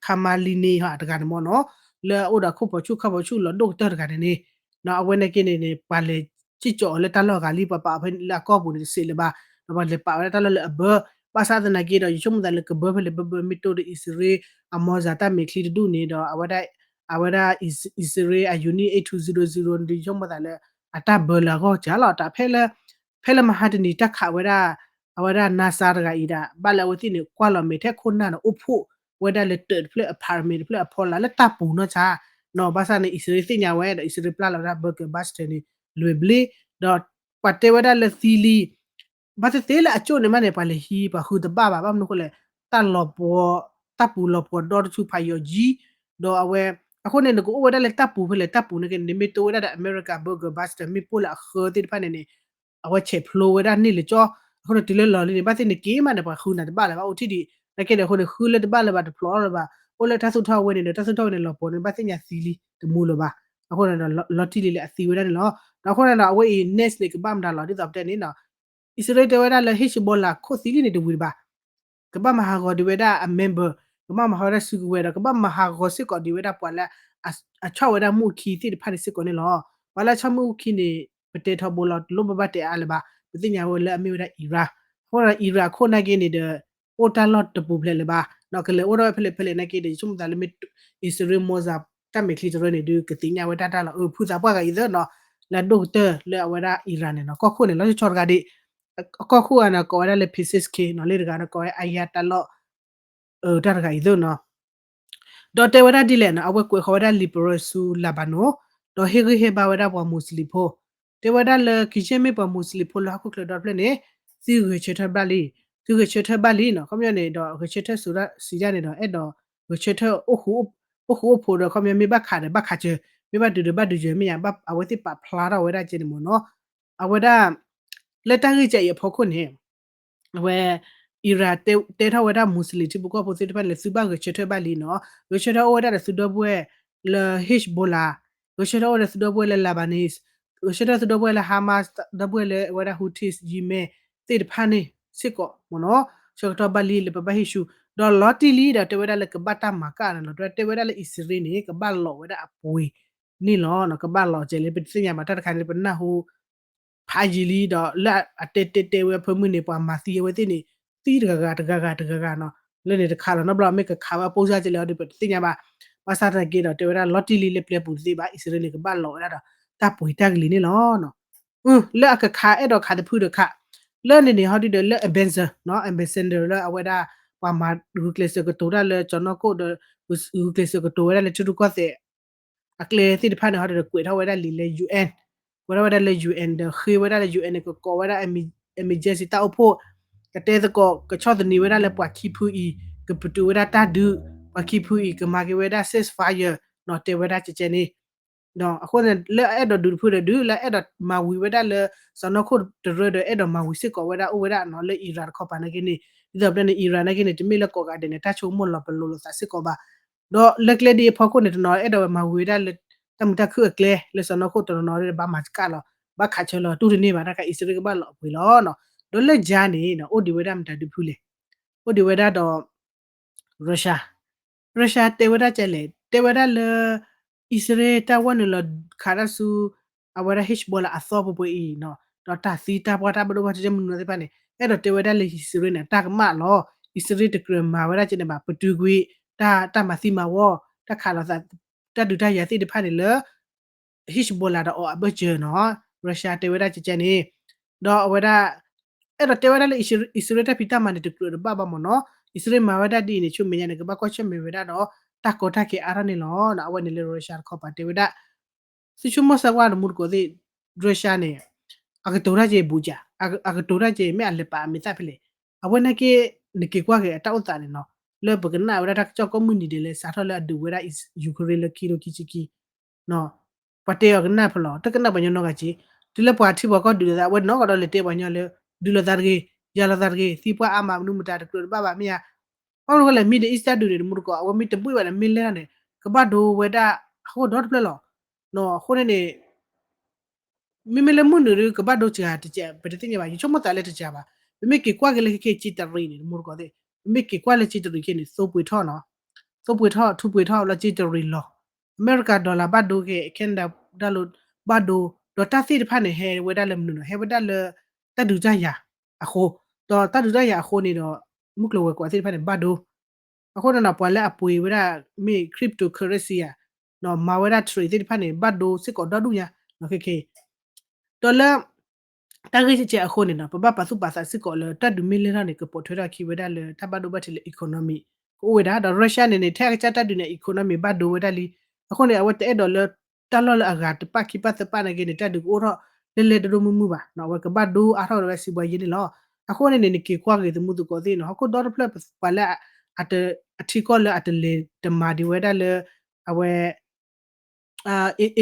Khamenei တဂၤန့ၣ်မ့ၢ်နီၤ, လၢအအိၣ်ဒီးခိၣ်ဖီးဆူၣ်ခၣ်ဖီးဆူၣ်လီၤဒိၣ်ကတၢၢ်တဂၤန့ၣ်န့ၣ်, အဝဲန့ၣ်က့န့ၣ်န့ၣ် ပှၤလဲၤစံၣ်ကၠီၤအီၤလၢတၢ်လီၢ်ဂၤလံ, ပှၤပာ်အီၤဖဲလၢအကီၢ်ပူၤန့ၣ် တစဲးလၢၤဘၣ်, ဒီးပှၤလဲၤပာ်ဝဲဒၣ်တၢ်လီၢ်လၢအဘၢ, ဘၣ်ဆၣ်သနာ်က့ဒီး ယဆိကမိၣ်သးလၢကဘၢဖဲလဲၣ်ဘၢဘၢ မ့ၢ်တိၢ်ဒီး အံၣ်စရ့လး အ missile တၢ်မဲာ်ချံတဒူၣ်န့ၣ်ဒီး အဝဲဒၣ် အံၣ်စရ့လး အ Unit eight two zero zero န့ၣ် ယဆိကမိၣ်သးလၢ အတၢ်ဘၢလၢအဂီၢ်ကလီၤ. တၢ်ဖဲလၢ ဖဲလၢမဟါတနံၤတၢ်ခးဝဲဒၣ် အဝဲဒၣ် Nasser တဂၤအံၤဒၣ် ဘၣ်လၢအဝဲသ့ၣ်န့ၣ် ကွၢ်လီၤမဲာ်ထဲခိၣ်နၢ်န့ၣ် အိၣ်ဖှိၣ်ဝဲဒၣ်လၢတၢးတဖျၢၣ် apartment တဖျၢၣ်အဖီလာ်လၢတၢ်ပူၤနီၢ်ဆါနီၤ, ဘၣ်ဆၣ်န့ၣ် အံၣ်စရ့လးသ့ၣ်ညါဝဲဒီး အံၣ်စရ့လးပျၢ်လီၤဝဲဒၣ် bunker buster န့ၣ် လွဲၢ်ဘျ့, ဒီးပှၤတဲဝဲဒၣ်လၢသံလံ ဘၣ်သ့ၣ်သ့ၣ်လၢအကၠိၣ်န့ၣ်မးန့ၣ် ပှၤလဲၤဟံး ပှၤဃုတဘၣ်ဘၣ်, ဘၣ်မနုၤဃိလဲၣ် တၢ်လီၤပှီၤ တၢ်ပူၤလီၤပှီၤဒီတဆူဖးယီၤယံၤ, ဒီးအဝဲ အဃိန့ၣ် နကအိၣ်ဝဲဒၣ်လၢတၢ်ပူၤဖဲလဲၣ် တၢ်ပူၤန့ၣ်က့န့ၣ် မ့ၢ်တိၢ်ဝဲဒၣ်ဒီး America bunker buster မ့ၣ်ပိၢ်လၢအဃၢသ့ၣ်တဖၣ်န့ၣ်န့ၣ် အဝဲဆဲးဖျိဝဲဒၣ်န့ၢ်လၢကၠီ, အဃိန့ၣ် တုၤလၢလီၤလံန့ၣ် ဘၣ်သ့ၣ်နက့ၤမးန့ၣ် ပှၤဃုနၤတဘၣ်လၢၤဘၣ် အိၣ်ထံၣ်ဒံး, နာ်က့ဒီးအဃိန့ၣ် ဃုလၢတဘၣ်လၢၤဘၣ် တဖျိးလၢၤဘၣ်, အိၣ်လၢတၢ်သူၣ်ထီၣ်ဝဲန့ၣ်ဒီး တၢ်သူၣ်ထီၣ်ဝဲန့ၣ် လီၤပှီၤန့ၣ် ဘၣ်သ့ၣ်ညါသံလံ တမူလၢၤဘၣ်, အဃိန့ၣ်ဒီး လီၤတံၢ်လံလၢအသံဝဲဒၣ်န့ၣ်လီၤ. ဒီးအဃိန့ၣ်ဒီး အဝဲအံၤ next န့ၣ် ကဘၣ်မတၤလီၤ ဒ်သိးပတဲန့ၣ် အံၣ်စရ့လးတဲဝဲဒၣ်လၢ Hezbollah ခိၣ်သံလံန့ၣ်တဝံၤတဘၣ်, ကဘၣ်မၤဟးဂီၤဒံးဝဲဒၣ်အ member, ကဘၣ်မၤဟးဂီၤဝဲဒၣ်စုကဝဲၤဒီး ကဘၣ်မၤဟးဂီၤစ့ၢ်ကီးဒံးဝဲဒၣ်ပှၤလၢ အဆီၣ်ဝဲဒၣ်မူၢ်ခံသ့ၣ်တဖၣ်န့ၣ်စ့ၢ်ကီးန့ၣ်လီၤ. ပှၤလၢအဆီၣ်မူၢ်ခံန့ၣ် ပတဲထီဘိလီၤ တလိၣ်ဘၣ်ဘၣ်တဲအါလၢၤဘၣ်, ပသ့ၣ်ညါဝဲလၢအမ့ၢ်ဝဲဒၣ် Iran အဃိဒီး Iran အခိၣ်နာ်က့န့ၣ်ဒီး အိၣ်တၢ်လီၢ်တပူၤဖျဲးလၢၤဘၣ်, ကလဲၤအိၣ်ထီၣ်ဝဲဖဲလဲၣ်ဖဲလဲၣ်နာ်က့ဒီး ယဆိကမိၣ်သးလၢမ့ၢ် အံၣ်စရ့လး Mossad တၢ်မဲာ်ချံတရၢန့ၣ်ဒုး ကသ့ၣ်ညါဝဲဒၣ်တၢ်လီၤ. အၢ ဖုသးပှၢ်ဂၤအံၤသၢနီၤ, လၢအဒိၣ်ကတၢၢ်လၢအဝဲဒၣ် Iran န့ၣ်နီၤ, ကီၢ်ခိၣ်န့ၣ် လီၤဆီဆီတဂၤဒံး, အကီၢ်ခိၣ်ဂၤန့ၣ် ကိးဝဲဒၣ်လၢ Pezeshkian နီၤ, လၢတဂၤန့ၣ် ကိးဝဲ Ayatollah တၢ်တဂၤအံၤသၢနီၤ. ဒီးတဲဝဲဒၣ်ဒ်လဲၣ်နီၤ, အဝဲကွဲးဃီၤဝဲဒၣ် liberal ဆူ Lebanon, ဒီးဟ့ၣ်ဂံၢ်ဟ့ၣ်ဘါဝဲဒၣ်ပှၤမူးစလ့ၣ်ဖိ, တဲဝဲဒၣ်လၢ ကယဲၢ်မ့ၢ်ပှၤမူးစလ့ၣ်ဖိလၢဟီၣ်ခိၣ်ချၢဒီတဖျၢၣ်န့ၣ် သုဂဲၤဆၢထၢၣ်ဘၣ်လံ, သုဂဲၤဆၢထၢၣ်ဘၣ်လံနီၤ, ခီပညီန့ၣ်ဒီး ဂဲၤဆၢထၢၣ်စံးဒၣ်န့ၣ်ဒီး အဲၣ်ဒိး ဂဲၤဆၢထၢၣ် အိၣ်ဃူအိၣ်ဖိးဒီး ခီပညီမ့ၢ်ဘၣ်ခးဒီးဘၣ်ခးစၢၤ, မ့ၢ်ဘၣ်ဒုးဒီးဘၣ်ဒုးစၢၤ မ့ၢ်ညါ အဝဲသ့ၣ်ပာ်ဖျါထီၣ်ဝဲဒၣ်ကဲန့ၣ်မ့ၢ်နီၤ, အဝဲဒၣ် လၢတၢ်ဂ့ၢ်ကဲအံၤအဖီခိၣ်န့ၣ် အဝဲ Iran တဲထီၣ်ဝဲဒၣ် မူးစလ့ၣ်ထံဖိကီၢ်ဖိသ့ၣ်တဖၣ်န့ၣ် သုဘၣ်ဂဲၤဆၢထၢၣ်ဘၣ်လံနီၤ, ဂဲၤဆၢထၢၣ်အိၣ်ဝဲဒၣ်ဒီးသုဒီပုၢ်ဝဲၢ်လၢ Hezbollah, ဂဲၤဆၢထၢၣ်အိၣ်ဝဲဒၣ်သုဒီပုၢ်ဝဲၢ်လၢ Lebanese, ဂဲၤဆၢထၢၣ်သုဒီပုၢ်ဝဲၢ်လၢ Hamas, ဒီပုၢ်ဝဲၢ်လၢအဝဲဒၣ် Houthis, Yemen သ့ၣ်တဖၣ်န့ၣ်စ့ၢ်ကီးမ့ၢ်နီၤ, ဆၢကတီၢ်ဘၣ်လံလၢပဘၣ်ဟ့ၣ်ဆူ, ဒီးလီၤတံၢ်လံဒီးတဲဝဲဒၣ်လၢကဘၣ်တၢ်မၤကၣ်န့ၣ်လီၤ, တဲဝဲဒၣ်လၢအံၣ်စရ့လးန့ၣ် ကဘၣ်လီၤဝဲဒၣ်အပှ့ၤန့ၣ်လီၤ, ကဘၣ်လီၤကဲလၢ ပတသ့ၣ်ညါဘၣ်တၢ်တခါန့ၣ် ပနၢ်ဟူ ဖးယံာ်လံဒီး လၢအတဲတဲတဲဝဲအဖၢမုၢ်န့ၣ် ပှၤမၤသံအဝဲသ့ၣ်န့ၣ် သံတဂၤဂၤတဂၤဂၤတဂၤဂၤနီၤ, လၢန့ၣ်တခါလီၤနီတဘျီ မ့ၢ်ကခးဝဲအပိၢ်စၢ်ကဲလဲၣ်အီၤဒီး ပတသ့ၣ်ညါဘၣ်, ဘၣ်ဆၣ်သနာ်က့ဒီး တဲဝဲဒၣ်လီၤတံၢ်လံလၢပျဲပူၤတသ့ဘၣ် အံၣ်စရ့လးန့ၣ် ကဘၣ်လီၤဝဲဒၣ်ဒီး တၢ်ပှ့ၤတၢ်ကလံၤန့ၣ်လီၤ. လၢအကခးအဲၣ်ဒိးခးတဖုဒီးခး, လၢန့ၣ်န့ၣ် ဟီဒုဒီးလၢ ambassador နီၤ, ambassador လၢအဝဲဒၣ် ပှၤမၤဂုာ်ကျဲးစၢးကတိၤတၢ်လၢကၠီၤနီၢ်ခိၣ်ဒီး ဂုာ်ကျဲးစၢးကတိၤဝဲဒၣ်လၢထံရူၢ်ကီၢ်သဲး အကျဲသ့ၣ်တဖၣ်န့ၣ် ဟီဒုဒီးကွဲးထီၣ်ဝဲဒၣ်လံာ်လၢ UN, ကွဲးထီၣ်ဝဲဒၣ်လၢ UN ဒီးဃ့ဝဲဒၣ်လၢ UN န့ၣ် ကကိးဝဲဒၣ် emergency တၢ်အိၣ်ဖှိၣ်, ကတဲသကိး ကဆီၣ်သနံးဝဲဒၣ်လၢပှၤခံဖုအံၤ ကပတုာ်ဝဲဒၣ်တၢ်ဒုး, ပှၤခံဖုအံၤ ကမၤက့ၤဝဲဒၣ် ceasefire နီၤ, တဲဝဲဒၣ်ကဲကဲန့ၣ် အဃိန့ၣ် လၢအအဲၣ်ဒိးဒုးတဖုဒီးဒုး, လၢအအဲၣ်ဒိးမၤဝံၤဝဲဒၣ်လၢ စီၤနီၢ်ခိၣ်တရၢဒီး အဲၣ်ဒိးမၤဝံၤစ့ၢ်ကီးဝဲဒၣ်အိၣ်ဝဲဒၣ်နီၤ လၢ Iran တခီပၤနာ်က့န့ၣ်, ဒ်သိးဖဲန့ၣ် Iran နာ်က့န့ၣ် တမ့ၢ်လၢကိးဂၤဒဲးန့ၣ် တၢ်ဆိကမိၣ်လီၤပလိာ်လိာ်သးစ့ၢ်ကီးဘၣ်. ဒီးလၢကျဲဒ်အဖီခိၣ်န့ၣ် တနီၤအဲၣ်ဒိးဝဲမၤဝံၤဝဲဒၣ်လၢ တၢ်မုာ်တၢ်ခုၣ်အကျဲ လၢစီၤနီၢ်ခိၣ်တနီၤနီၤဒီး ဘၣ်မၤကၣ်လီၤ, ဘၣ်ခးဆၢလီၤ, တူၢ်တန့ၢ်ဘၣ် တၢ်ခါ အံၣ်စရ့လးကဘၣ်လီၤအပှ့ၤလီၤနီၤ. ဒီးလၢယါန့ၣ် အိၣ်ဒံးဝဲဒၣ်မတၤဒုးဖုလဲၣ်, အိၣ်ဒံးဝဲဒၣ်ဒီး Russia, Russia တဲဝဲဒၣ်ကဲလဲၣ်, တဲဝဲဒၣ်လၢ အံၣ်စရ့လးတၢ်ဝဲနုာ်လီၤခးတၢ်ဆူ အဝဲဒၣ် Hezbollah အသီပှဲၤပှဲၤအံၤနီၤ, ဒီးတၢ်သံတၢ်ပှၢ်တၢ်ဘၣ်ဒိဘၣ်ထံးတၢ်မနုၤသ့ၣ်တဖၣ်န့ၣ် အဲၣ်ဒိးတဲဝဲဒၣ်လၢအံၣ်စရ့လးန့ၣ် တၢ်ကမၣ်လီၤ, အံၣ်စရ့လးတကြၢးမၤဝဲဒၣ်ကဲန့ၣ်ဘၣ်, ပတုာ်ကွံာ် တၢ် တၢ်မၤသံမၤဝီ, တၢ်ခးလိာ်သး တၢ်ဒုးတၢ်ယၤသ့ၣ်တဖၣ်န့ၣ်လၢ Hezbollah ဒီးအီၤအဘၢၣ်စၢၤနီၤ, Russia တဲဝဲဒၣ်ကဲကဲန့ၣ်, ဒီးအဝဲဒၣ် အဲၣ်ဒိးတဲဝဲဒၣ်လၢ အံၣ်စရ့လးတၢ်ဖံးတၢ်မၤန့ၣ် တကြၢးတဘၣ်ဘၣ်မ့ၢ်နီၤ, အံၣ်စရ့လးမၤဝဲဒၣ်ဒ်အံၤန့ၣ် ဆူမဲာ်ညါန့ၣ် ကဘၣ်ကွၢ်ဆၢၣ်မဲာ်ဝဲဒၣ်ဒီး တၢ်ကီတၢ်ခဲအါထီၣ်န့ၣ်လီၤ. အဝဲန့ၣ်လၢ Russia တခီပၤတဲဝဲဒၣ် သုဆိကမိၣ်စၢ်ကွၢ်တမူတကိးသ့ၣ် Russia န့ၣ် အကတိၤတၢ်က့ၤဘူးကၠး, အကတိၤတၢ်က့ၤမ့ၢ်အလဲၤပာ်အမဲာ်သၣ်ဖဲလဲၣ်, အဝဲနာ်က့ နက့ၤကွၢ်က့ၤအတၢ်အိၣ်သးန့ၣ်နီၤ, လၢပကနၣ်ဝဲဒၣ်တၢ်ကစီၣ်ကိးမုၢ်နံၤဒဲးလၢစးထီၣ်လၢအဒုးဝဲဒၣ် Ukraine လၢခံထိခံဆံခံ ပှၤတဲအီၤကနၣ်ဖဲလဲၣ်, တကနၣ်ပှၤညီနီတဂၤက့ၤ, တုၤလၢပှၤထံပှၤကီၢ်ဒုးလိာ်သး အဝဲနီၢ်ကီးဒီးလဲၤတဲပှၤညီလၢ ဒုးလိာ်သးတဂ့ၤ, ယၤလိာ်သးတဂ့ၤ, သံပှၢ်အါမး မနုၤမတၤတကြၢးတဘၣ်ဘၣ်မ့ၢ်ဧါ. အီၣ်လီၤဝဲလဲၣ် Middle East တၢ်ဒုးန့ၣ် တမူတကိး အဝဲမ့ၢ်တဘှံးဘၣ်န့ၣ် မ့ၢ်လဲၣ်ထီၣ်န့ၣ် ကဘၣ်ဒိဝဲဒၣ် အဃိဒီတဖျၢၣ်လီၤ. အဃိန့ၣ်န့ၣ် မ့မ့ၢ်လၢမုၢ်နုာ်ဒီး ကဘၣ်ဒိစှၤတစဲး ပတသ့ၣ်ညါဘၣ်, ယဆိကမိၣ်သးလၢတစှၤဘၣ်. ပမ့ၢ်က့ၤကွၢ်က့ၤလၢခဲခဲအံၤ ကၠံတရံးန့ၣ် တမူတကိးသ့ၣ်, ပမ့ၢ်က့ၤကွၢ်လၢကၠံတရံးခဲအံၤန့ၣ် သိပှ့ၤထီၣ်နီၤ, သိပှ့ၤထီၣ် ထူပှ့ၤထီၣ်လီၤ ကၠံတရံးလီၤ. အမဲရကၤ dollar ဘၣ်ဒိခဲအံၤ Canada dollar ဘၣ်ဒိ, ဒီးတၢ်သ့ၣ်တဖၣ်န့ၣ် ဟဲဝဲဒၣ်လၢမနုၤနီၤ, ဟဲဝဲဒၣ်လၢ တၢ်ဒုးတၢ်ယၤအဃိ, ဒီးတၢ်ဒုးတၢ်ယၤအဃိန့ၣ်ဒီး မုၢ်ကျိၤဝဲၤကွာ်သ့ၣ်တဖၣ်န့ၣ် ဘၣ်ဒိ အဃိန့ၣ်နီၤ ပှၤလၢအပှ့ၤဝဲဒၣ် မ့ၢ် cryptocurrency ဧါ, မၤဝဲဒၣ် trade သ့ၣ်တဖၣ်န့ၣ် ဘၣ်ဒိစ့ၢ်ကီးဒီဒူၣ်ညါ, ခဲခဲအံၤ ဒီးလၢ တၢ်ဂ့ၢ်ကဲကဲအဃိန့ၣ်နီၤ ပဘၣ်ပာ်သူၣ်ပာ်သးစ့ၢ်ကီးလၢ တၢ်ဒုးမ့ၢ်လဲၣ်ထီၣ်န့ၣ် ကပိာ်ထွဲထီၣ်အခံဝဲဒၣ်လၢ တၢ်ဘၣ်ဒိဘၣ်ထံးလၢ economy ကအိၣ်ဝဲဒၣ်, ဒီး Russia န့ၣ်န့ၣ် ထဲအကစၢ်တၢ်ဒုးန့ၣ် economy ဘၣ်ဒိဝဲဒၣ်လံ. အဃိန့ၣ် အဝဲတအဲၣ်ဒိးလၢ တၢ်လီၢ်လၢအဂၤတပာ်ခံပာ်သၢပာ်နာ်က့န့ၣ် တၢ်ဒုးကအိၣ်ထီၣ် လဲၤလဲၤဒိၣ်ဒိၣ်မုၢ်မုၢ်ဘၣ်, အဝဲကဘၣ်ဒိအါထီၣ်ဝဲဒၣ် စီးပွားရေး န့ၣ်လီၤ. အဃိန့ၣ်န့ၣ် နက့ၤကွၢ်က့ၤသမူသကိးသ့ၣ်နီၤ ဟီၣ်ခိၣ်ဒီတဖျၢၣ် ပှၤလၢ အထံကီၢ်လၢအတလဲၤတမၤဒံးဝဲဒၣ်လၢ အဝဲ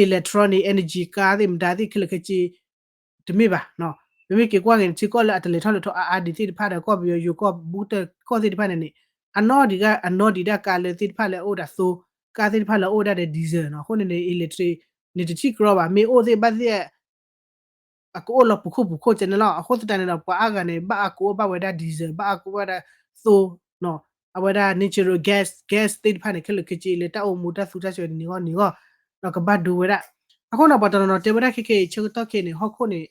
electronic energy ကါသ့ၣ်မတၤသ့ၣ်ခဲလၢာ်ခဲဆ့ တမ့ၢ်ဘၣ်. ပမ့ၢ်က့ၤကွၢ်က့ၤထံကီၢ်လၢအတလဲၤထီၣ်လဲၤထီအါအါဒံးသ့ၣ်တဖၣ်ဒီး ကီၢ်ပယီၤယိၤကီၢ်ဘူးကတၢၢ်ကီၢ်သ့ၣ်တဖၣ်န့ၣ်န့ၣ် အနီၢ်ဒံး အနီၢ်ဒံးဒၣ်ကါလၢသ့ၣ်တဖၣ်လၢအအိၣ်ဒၣ်သိ, ကါသ့ၣ်တဖၣ်လၢအအိၣ်ဝဲဒၣ်ဒီး diesel နီၤ. အဃိန့ၣ်န့ၣ် electric န့ၣ်တထံၣ်ကြီဘၣ်, မ့ၢ်အိၣ်သ့ၣ်ဘၣ်သ့ၣ် အကအိၣ်လီၤပူၤခိၣ်ပူၤခိၣ်ကဲန့ၣ်လီၤ. အဃိသတးန့ၣ်ဒီး ပှၤအါဂၤန့ၣ် ဘၣ်အကိးဘၣ်ဝဲဒၣ် diesel, ဘၣ်အကိးဘၣ်ဝဲဒၣ်သိ, အဝဲဒၣ် natural gas, gas သ့ၣ်တဖၣ်န့ၣ် ခဲလၢာ်ခဲဆ့လၢတၢ်အိၣ်မူတၢ်သူတၢ်စွဲန့ၣ် နံၤဂီၢ်နံၤဂီၢ် ဒီးကဘၣ်ဒိဝဲဒၣ်. အဃိန့ၣ် ပှၤတနီၤနီၤတဲဝဲဒၣ်ခဲခဲအံၤ ဆၢကတီၢ်ခဲအံၤန့ၣ် ဟီၣ်ခိၣ်န့ၣ်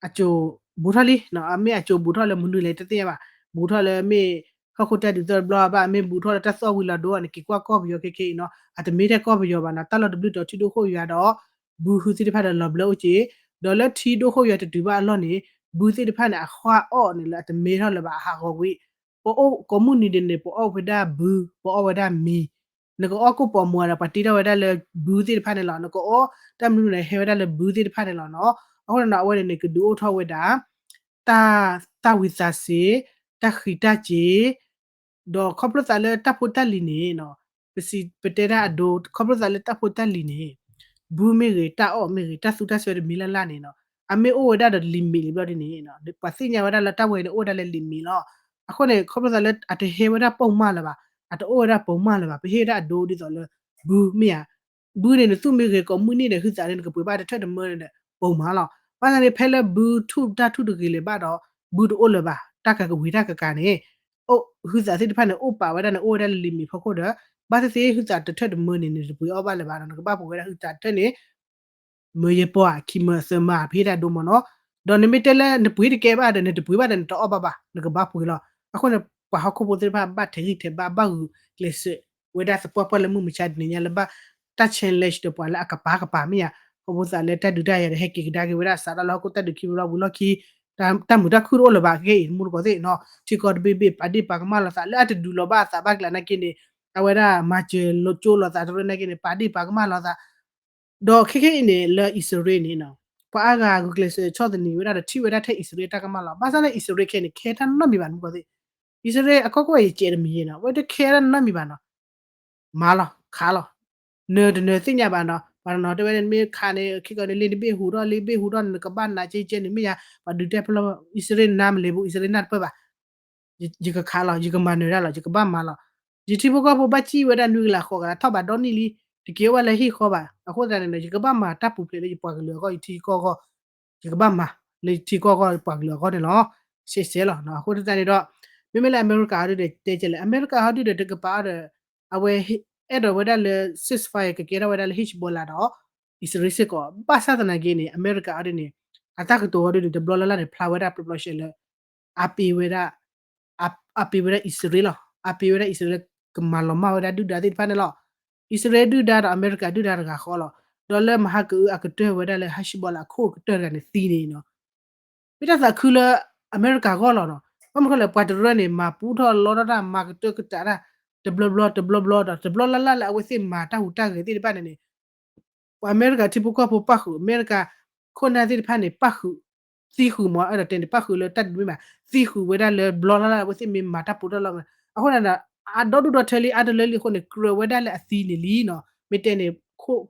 အစိၤ ဘူးထီၣ်လံ, အမ့ၢ်အကၠိဘူးထီၣ်လၢမနုၤလဲၣ်တသ့ၣ်ညါဘၣ်, ဘူးထီၣ်လၢမ့ၢ် ဟီၣ်ခိၣ်တၢ်ဒုးသီၣ်တဘျီဘၣ်, မ့ၢ်ဘူးထီၣ်လၢတၢ်သီၣ်ဝံၤလီၤဒိန့ၣ် က့ၤကွၢ်ကီၢ်ပယီၤခဲခဲအံၤနီၤ, အတမ့ၢ်ထဲကီၢ်ပယီၤဘၣ်နီၤ, တၢ်လီၢ်တဘျုးတီၤထံဒိၣ်ခိၣ်ယွၤဒီး ဘုဟုသ့ၣ်တဖၣ်ဒီးလီၤဘျၢအိၣ်က့ၤ, ဒီးလၢထံဒိၣ်ခိၣ်ယွၤတတုၤဘၣ်အလီၢ်န့ၣ် ဘုသ့ၣ်တဖၣ်န့ၣ် အဃၢ်အီၣ်န့ၣ်လၢအတမ့ၢ်ထီၣ်လၢၤဘၣ် အဟးဂီၤကွံာ်, ပအိၣ်ကိးမုၢ်နံၤဒဲးန့ၣ် ပအီၣ်ဝဲဒၣ်ဘု, ပအီၣ်ဝဲဒၣ်မ့ၤ, နကအီၣ်ကိၣ်ပီာ်မူဒီး ပှၤတ့ထီၣ်ဝဲဒၣ်လၢဘုသ့ၣ်တဖၣ်န့ၣ်လီၤ, နကအီၣ်တၢ်မနုၤန့ၣ် ဟဲဝဲဒၣ်လၢဘုသ့ၣ်တဖၣ်န့ၣ်လီၤနီၤ, အဃိန့ၣ်နီၤ အဝဲန့ၣ်န့ၣ် ကဒုးအိၣ်ထီၣ်ဝဲဒၣ် တၢ်သၣ်ဝံၤသးစ့ၤ, တၢ်ဃံးတၢ်စ့ၤ, ဒီးခီဖျိသးလၢတၢ်ဖိတၢ်လံၤန့ၣ်နီၤ, ပစံးပတဲတၢ်အဒိ ခီဖျိသးလၢတၢ်ဖိတၢ်လံၤန့ၣ် ဘုမ့ၢ်ဂ့ၤ တၢ်အီၣ်မ့ၢ်ဂ့ၤ တၢ်သူတၢ်စွဲတမံၤလၢ်လၢ်န့ၣ်နီၤ, အမ့ၢ်အိၣ်ဝဲဒၣ်ဒီး limit လံဘျီဒ်န့ၣ်နီၤ, ပှၤသ့ၣ်ညါဝဲဒၣ်လၢတၢ်ဝဲန့ၣ်အိၣ်ဝဲဒၣ်လၢ limit လီၤ, အဃိန့ၣ် ခီဖျိသးလၢအတဟဲဝဲဒၣ်ပိာ်မၢလၢၤဘၣ်, အတအိၣ်ဝဲဒၣ်ပိာ်မၢလၢၤဘၣ်, ပဟ့ၣ်ဝဲဒၣ်အဒိဒ်သိးလၢ ဘုမ့ၢ်ဧါ ဘုန့ၣ် နသူၣ်မ့ၢ်ဂ့ၤကိးမုၢ်နံၤန့ၣ် ဟုသးန့ၣ် နကပှ့ၤဘၣ်တထၢၣ်တမၢန့ၣ် ပိာ်မၢလီၤ, ဘၣ်ဆၣ်န့ၣ် ဖဲလၢဘုထူၣ်တၢ်ထူၣ်တဂ့ၤလၢၤဘၣ်ဒီး ဘုတအိၣ်လၢၤဘၣ်, တၢ်ကကဝံၤတၢ်ကကၤန့ၣ် ဟုသးသ့ၣ်တဖၣ်န့ၣ် အိၣ်ပာ်ဝဲဒၣ်န့ၣ် အိၣ်ဝဲဒၣ်လၢ limit ဖီခိၣ်ဒီး ဘၣ်သ့ၣ်သ့ၣ်ဟုသးတထၢၣ်တမၢန့ၣ် နတပှ့ၤအီၣ်ဘၣ်လၢၤဘၣ်နီၤ, နကဘၣ်ပှ့ၤဝဲဒၣ်ဟုသးတထၢၣ်န့ၣ် မၢယဲၢ်ပီၢ်ဧါ ခံမၢသၢမၢ ပဟ့ၣ်တၢ်ဒိမၢနီၤ, ဒီးနမ့ၢ်တဲလၢနပှ့ၤတကဲဘၣ်ဒီး နတပှ့ၤဘၣ်ဒီး နတအီၣ်ဘၣ်ဘၣ် နကဘၣ်ပှ့ၤလီၤ, အဃိန့ၣ် ပှၤဟီၣ်ခိၣ်ဖိသ့ၣ်တဖၣ်ဘၣ်ထဲးဂံၢ်ထဲးဘါ ဘၣ်ဂုာ်ကျဲးစၢးဝဲဒၣ်သပှၢ်ပှၢ်လၢမုၢ်မဆါတနံၤညါလၢဘၣ်တၢ် challenge ဒီးပှၤလၢအကပၤကပၤမ့ၢ်ဧါ, ခီဖျိသးလၢတၢ်ဒုးတၢ်ယၤဒီးဟဲက့ၤကဒါက့ၤဝဲဒၣ်အစးထီၣ်လၢဟီၣ်ခိၣ်တၢ်ဒုးခံဘျီဝံၤလီၢ်ခံ တၢ်မုာ်တၢ်ခုၣ်တအိၣ်လၢၤဘၣ်ခဲအံၤ မူတကိးသ့ၣ်နီၤ, ထံကီၢ်တဘ့ၣ်ဘ့ၣ် ပာ်ဒ့ၣ်ပာ်ကမၣ်လိာ်သး လၢအတဒုးလီၤဘၣ်အသးဘၣ်ကျဲနာ်က့န့ၣ် အဝဲဒၣ်မၤစၢၤလိကၠိလိာ်သးတရၢနာ်က့န့ၣ် ပာ်ဒ့ၣ်ပာ်ကမၣ်လိာ်သး ဒီးခဲခဲအံၤန့ၣ် လၢအံၣ်စရ့လးန့ၣ်နီၤ, ပှၤအါဂၤဂုာ်ကျဲးစၢးဆီၣ်သနံးဝဲဒၣ်ဒီးထံၣ်ဝဲဒၣ်ထဲအံၣ်စရ့လးတၢ်ကမၣ်လီၤ. ဘၣ်ဆၣ်လၢအံၣ်စရ့လးခဲအံၤန့ၣ် ခဲတၢ်နီတမံၤဘၣ် မူတကိးသ့ၣ်, အံၣ်စရ့လးအကီၢ်ကီၢ် ယကဲတမံၤယဲနီၤ, အဝဲတခဲတၢ်နီတမံၤဘၣ်နီၤ, မၤလီၤခးလီၤ, နၢၤတနၢၤသ့ၣ်ညါဘၣ်နီၤ, ပှၤတနီၤတဲဝဲန့ၣ် မ့ၢ်ခးန့ၣ် ခဲကီန့ၣ် လ့ၣ်တဘ့ၣ်ဟူးထီၣ် လ့ၣ်ဘ့ၣ်ဟူးထီၣ်န့ၣ် နကဘၣ်နးကဲကဲန့ၣ်မ့ၢ်ယါ, ပှၤဒုးတဲဖဲလီၤ အံၣ်စရ့လးနါမလဲၤဘူး အံၣ်စရ့လးနၢ်တပၢၢ်ဘၣ် ယကခးလီၤ ယကမၤနၢၤဒၣ်လီၤ ယကဘၣ်မၤလီၤ, ယထံဖိကီၢ်ဖိဘၣ်စံၣ်ဝဲဒၣ်နွံကလးဃိးကလးထီၣ်ဘးဒီနံၣ်လံ, တက့ၤအိၣ်ဘၣ်လၢဟံၣ်ဃီဘၣ်, အဃိသတးန့ၣ်ဒီး ယကဘၣ်မၤတၢ်ပူၤဖျဲးလၢယပှၤကလုာ်အဂီၢ် ယထံကီၢ်အဂီၢ်, ယကဘၣ်မၤလၢယထံကီၢ်အဂီၢ်ယပှၤကလုာ်အဂီၢ်န့ၣ်လီၤ. ရှဲရှဲလီၤ. အဃိသတးန့ၣ်ဒီး မ့မ့ၢ်လၢအမဲရကၤဟီဒုဒီး တဲကဲလဲၣ် အမဲရကၤဟီဒုဒီး တကပၤအီၤဒီး အဝဲအဲၣ်ဒိးဝဲဒၣ်လၢ ceasefire ကကဲထီၣ်ဝဲဒၣ်လၢ Hezbollah ဒီး အံၣ်စရ့လးစ့ၢ်ကီး, ဘၣ်ဆၣ်သနာ်က့န့ၣ် အမဲရကၤအီၤဒ်န့ၣ် အတၢ်ကတိၤအီၤဒ်န့ၣ် တဘျီလၢ်လၢ်န့ၣ် ဖျါဝဲဒၣ်ပျီပျီရှဲလၢ အပ့ၤဝဲဒၣ် အပ့ၤဝဲဒၣ်အံၣ်စရ့လးလီၤ. အပ့ၤဝဲဒၣ်အံၣ်စရ့လး ကမၤလီၤမၢ်ဝဲဒၣ်ဒုၣ်ဒါသ့ၣ်တဖၣ်န့ၣ်လီၤ. အံၣ်စရ့လးဒုၣ်ဒါဒီးအမဲရကၤဒုၣ်ဒါတဂၤဃီလီၤ. ဒီးလၢမဟါကအုအကတၢၢ်ဝဲဒၣ်လၢ Hezbollah အခိၣ်ကတၢၢ်တဂၤန့ၣ်သံန့ၣ်နီၤ မ့ၢ်တၢ်သးခုလၢအမဲရကၤဂီၢ်လီၤနီၤ. ဘၣ်မနုၤလဲၣ် ပှၤတရၢန့ၣ် မၤပူထီၣ်လီထီၣ်တၢ် မၤကတၢၢ်ကတၢၢ်တၢ် တဘျီဘျီတဘျီဘျီဒီး တဘျီလၢ်လၢ်လၢအဝဲသ့ၣ်မၤတၢ်ဟူးတၢ်ဂဲၤသ့ၣ်တဖၣ်န့ၣ်န့ၣ် ပှၤအမဲရကၤထံဖိကီၢ်ဖိပၣ်ဃုာ် အမဲရကၤခိၣ်နၢ်သ့ၣ်တဖၣ်န့ၣ် ပၣ်ဃုာ် သံဃုာ်မး အဲၣ်ဒိးတဲန့ၣ် ပၣ်ဃုာ်လၢတၢ်ဒုးမ့ၢ်ဘၣ် သံဃုာ်ဝဲဒၣ်လၢဘျီလၢ်လၢ်လၢအဝဲသ့ၣ်မ့ၢ်မၤတၢ်ပူထီၣ်လီၤ. အဃိန့ၣ်ဒီး အဒီဒူၣ်ဒီထၢလံ အါတလၢလံအဃိန့ၣ် ကြၢးဝဲဒၣ်လၢအသံန့ၣ်လံနီၤ. မ့ၢ်တဲန့ၣ် ခိၣ်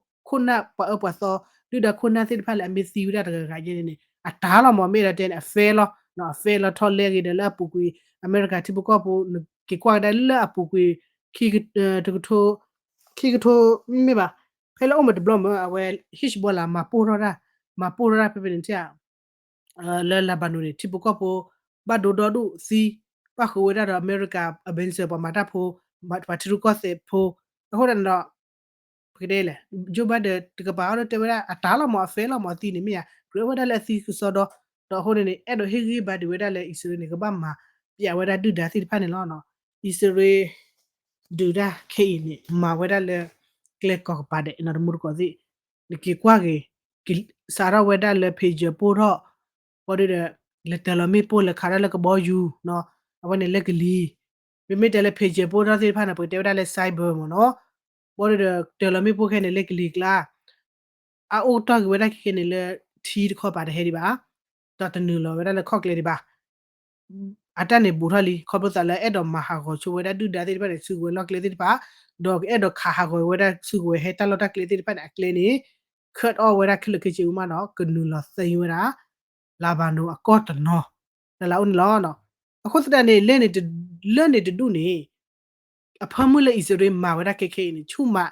နၢ်ပှၤအၢပှၤသီ ဒုၣ်ဒါခိၣ်နၢ်သ့ၣ်တဖၣ်လၢအမ့ၢ်သံဝဲဒၣ်တဂၤဂၤယဲန့ၣ်န့ၣ် အတၢ်လီၤမး မ့ၢ်အဲၣ်ဒိးတဲန့ၣ် အ fair လီၤ အ fair လီၤထီၣ်လဲဂ့ၤဒီးလၢအပူၤကွံာ် အမဲရကၤထံဖိကီၢ်ဖိ နက့ၤကွၢ်ကဒါလၢအပူၤကွံာ် ခံကထိ ခံကထိ မ့ၢ်ဘၣ် ဖဲလၢအိၣ်မးတဘျီမး အဝဲ Hezbollah မၤပိၢ်ထီၣ်တၢ် မၤပိၢ်ထီၣ်တၢ်ဖဲဖဲန့ၣ် လၢ Lebanon န့ၣ် ထံဖိကီၢ်ဖိ ဘၣ်ဒိဒီဒူၣ်သံ ပၣ်ဃုာ်ဝဲဒၣ်ဒီးအမဲရကၤ advisor ပှၤမၤတၢ်ဖိ ပှၤထံရူၢ်ကီၢ်သဲးဖိ အဃိန့ၣ်ဒီး ပကတဲလဲၣ် Joe Biden တကပၤအီၤဒီးတဲဝဲဒၣ် အတၢ်လီၤမး အ fair လီၤမး အသံန့ၣ်မ့ၢ်ဧါ ကြၢးဝဲဒၣ်လၢအသံကစီဒီ ဒီးအဃိန့ၣ်န့ၣ် အဲၣ်ဒိးဟ့ၣ်ဂံၢ်ဘါဒံးဝဲဒၣ်လၢအံၣ်စရ့လးန့ၣ် ကဘၣ်မၤပျဲဝဲဒၣ်ဒုၣ်ဒါသ့ၣ်တဖၣ်န့ၣ်လီၤ. အံၣ်စရ့လး ဒုၣ်ဒါခဲအံၤန့ၣ် မၤဝဲဒၣ်လၢ ကျဲကီၢ်ကပၤဒဲး နီတမူတကိးသ့ၣ် နက့ၤကွၢ်က့ၤ စးထီၣ်ဝဲဒၣ်လၢ pager ပိၢ်ထီၣ် ဘၣ်ဒီး လဲၤတၢၤလီၤမ့ၣ်ပိၢ် လဲၤခးတၢ်လၢကဘီယူၤ အဝဲန့ၣ်လၢကလံၤ မ့မ့ၢ်တဲလၢ pager ပိၢ်ထီၣ်သ့ၣ်တဖၣ်န့ၣ် ပကတဲဝဲဒၣ်လၢ cyber မ့ၢ်နီၤ ဘၣ်ဒီး တၢၤလီၤမ့ၣ်ပိၢ်ခဲန့ၣ်လၢကလံၤကျါ အအိၣ်တီၢ်က့ၤဝဲဒၣ်ခဲခဲန့ၣ်လၢ ထံတခီပၤတဟဲဒံးဘၣ်, ဒီးတနုာ်လီၤဝဲဒၣ်လၢခီၣ်ကျဲဒံးဘၣ်. အတၢ်န့ၣ်ဘူးထီၣ်လံ ခီဖျိသးလၢအဲၣ်ဒိးမၤဟးဂီၤဆိဝဲဒၣ်ဒုၣ်ဒါသ့ၣ်တဖၣ်န့ၣ် စုကဝဲၤလီၢ်ကျဲသ့ၣ်တဖၣ်, ဒီးကအဲၣ်ဒိးခးဟးဂီၤဝဲဒၣ်စုကဝဲၤဟဲတၢ်လီၢ်တၢ်ကျဲသ့ၣ်တဖၣ်န့ၣ် အကျဲန့ၣ် cut off ဝဲဒၣ်ခဲလၢာ်ခဲဆ့အူမးနီၤ ကနုာ်လီၤသ့ဝဲဒၣ် Lebanon အကီၢ်တနီၤ လၢလၢအိၣ်န့ၣ်လီၤ. အဃိသတးန့ၣ် လၢန့ၣ်တဒူၣ်န့ၣ် အဖၢမုၢ်လၢအံၣ်စရ့လးမၤဝဲဒၣ်ခဲခဲအံၤန့ၣ် ဆူၣ်မး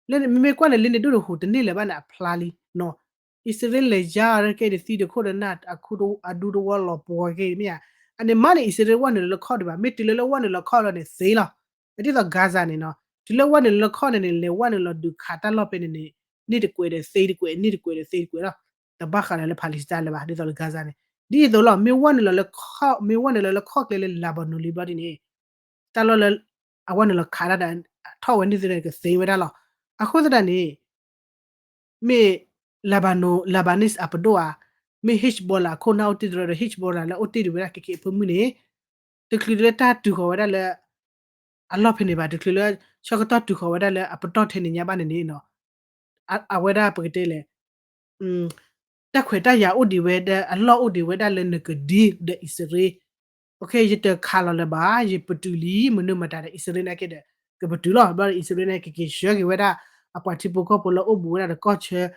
လၢန့ၣ် မ့မ့ၢ်ကွၢ်န့ၣ် လၢန့ၣ်ဒိၣ်န့ၣ်ဟူးတန့ၢ်လၢၤဘၣ်န့ၣ် အဖျါလံနီၤ. အံၣ်စရ့လးလဲၤယါအီၤခဲအံၤန့ၣ် သံတခိၣ်ဒီးနၢ်အဒူတဝီလီၤပှီၤခဲအံၤမ့ၢ်ဧါ. အန့ၣ်မးန့ၣ် အံၣ်စရ့လးဝဲနုာ်လၢခီၣ်ဒံးဘၣ် မ့ၢ်တုၤလၢလၢဝဲနုာ်လၢခီၣ်လီၤန့ၣ် သ့လီၤ. ဒ်သိး Gaza န့ၣ်နီၤ တုၤလၢဝဲနုာ်လၢခီၣ်န့ၣ်န့ၣ် လဲၤဝဲနုာ်လီၤဒုးခးတၢ်လီၢ်ဖဲန့ၣ်န့ၣ် န့ၢ်တကွဲးဒီးသ့တကွဲး န့ၢ်တကွဲးဒီးသ့တကွဲးလီၤ. တဘၣ်ဃးဒီးလၢ Palestine လၢၤဘၣ် ဒ်သိးလၢ Gaza န့ၣ် ဒ်အသိးလီၤ မ့ၢ်ဝဲနုာ်လီၤလၢ မ့ၢ်ဝဲနုာ်လီၤလၢခီၣ်ကျဲလၢ Lebanon လံဘျီဒ်န့ၣ် တၢ်လီၢ်လၢ အဝဲနုာ်လီၤခးတၢ်ဒီး ထီၣ်ဝဲန့ၣ်သ့ၣ်န့ၣ် ကသ့ဝဲဒၣ်လီၤ. အဃိသတးန့ၣ် မ့ၢ် Lebanon Lebanese အပဒိၣ်ဧါ, မ့ၢ် Hezbollah အခိၣ်နၢ်အိၣ်တ့ၢ်တရၢဒီး Hezbollah လၢအိၣ်တ့ၢ်ဒံးဝဲဒၣ်ခဲခဲအံၤအဖၢမုၢ်န့ၣ် တချုးလၢတၢ်တုၤဃီၤဝဲဒၣ်လၢ အလီၢ်ဖဲန့ၣ်ဘၣ်, တချုးလၢ ဆၢကတီၢ်တုၤဃီၤဝဲဒၣ်လၢအပတီၢ်ထဲန့ၣ်ညါဘၣ်န့ၣ်န့ၣ် အဝဲဒၣ်ပကတဲလဲၣ် တၢ်ခွဲးတၢ်ယာ်အိၣ်ဒံးဝဲဒီးအလီၢ်အိၣ်ဒံးဝဲဒၣ်လၢနကဒ်ဒီးအံၣ်စရ့လး, ယတခးလီၤလၢၤဘၣ်, ယပတုာ်လံ မနုၤမတၤဒီး အံၣ်စရ့လးနာ်က့ဒီး ကပတုာ်လီၤ. ဘျီဒီးအံၣ်စရ့လးန့ၣ် ကက့ၤဆှၢက့ၤဝဲဒၣ်အပှၤထံဖိကီၢ်ဖိလၢအိၣ်ဘူးဝဲဒၣ်ဒီးကီၢ်ဆၢ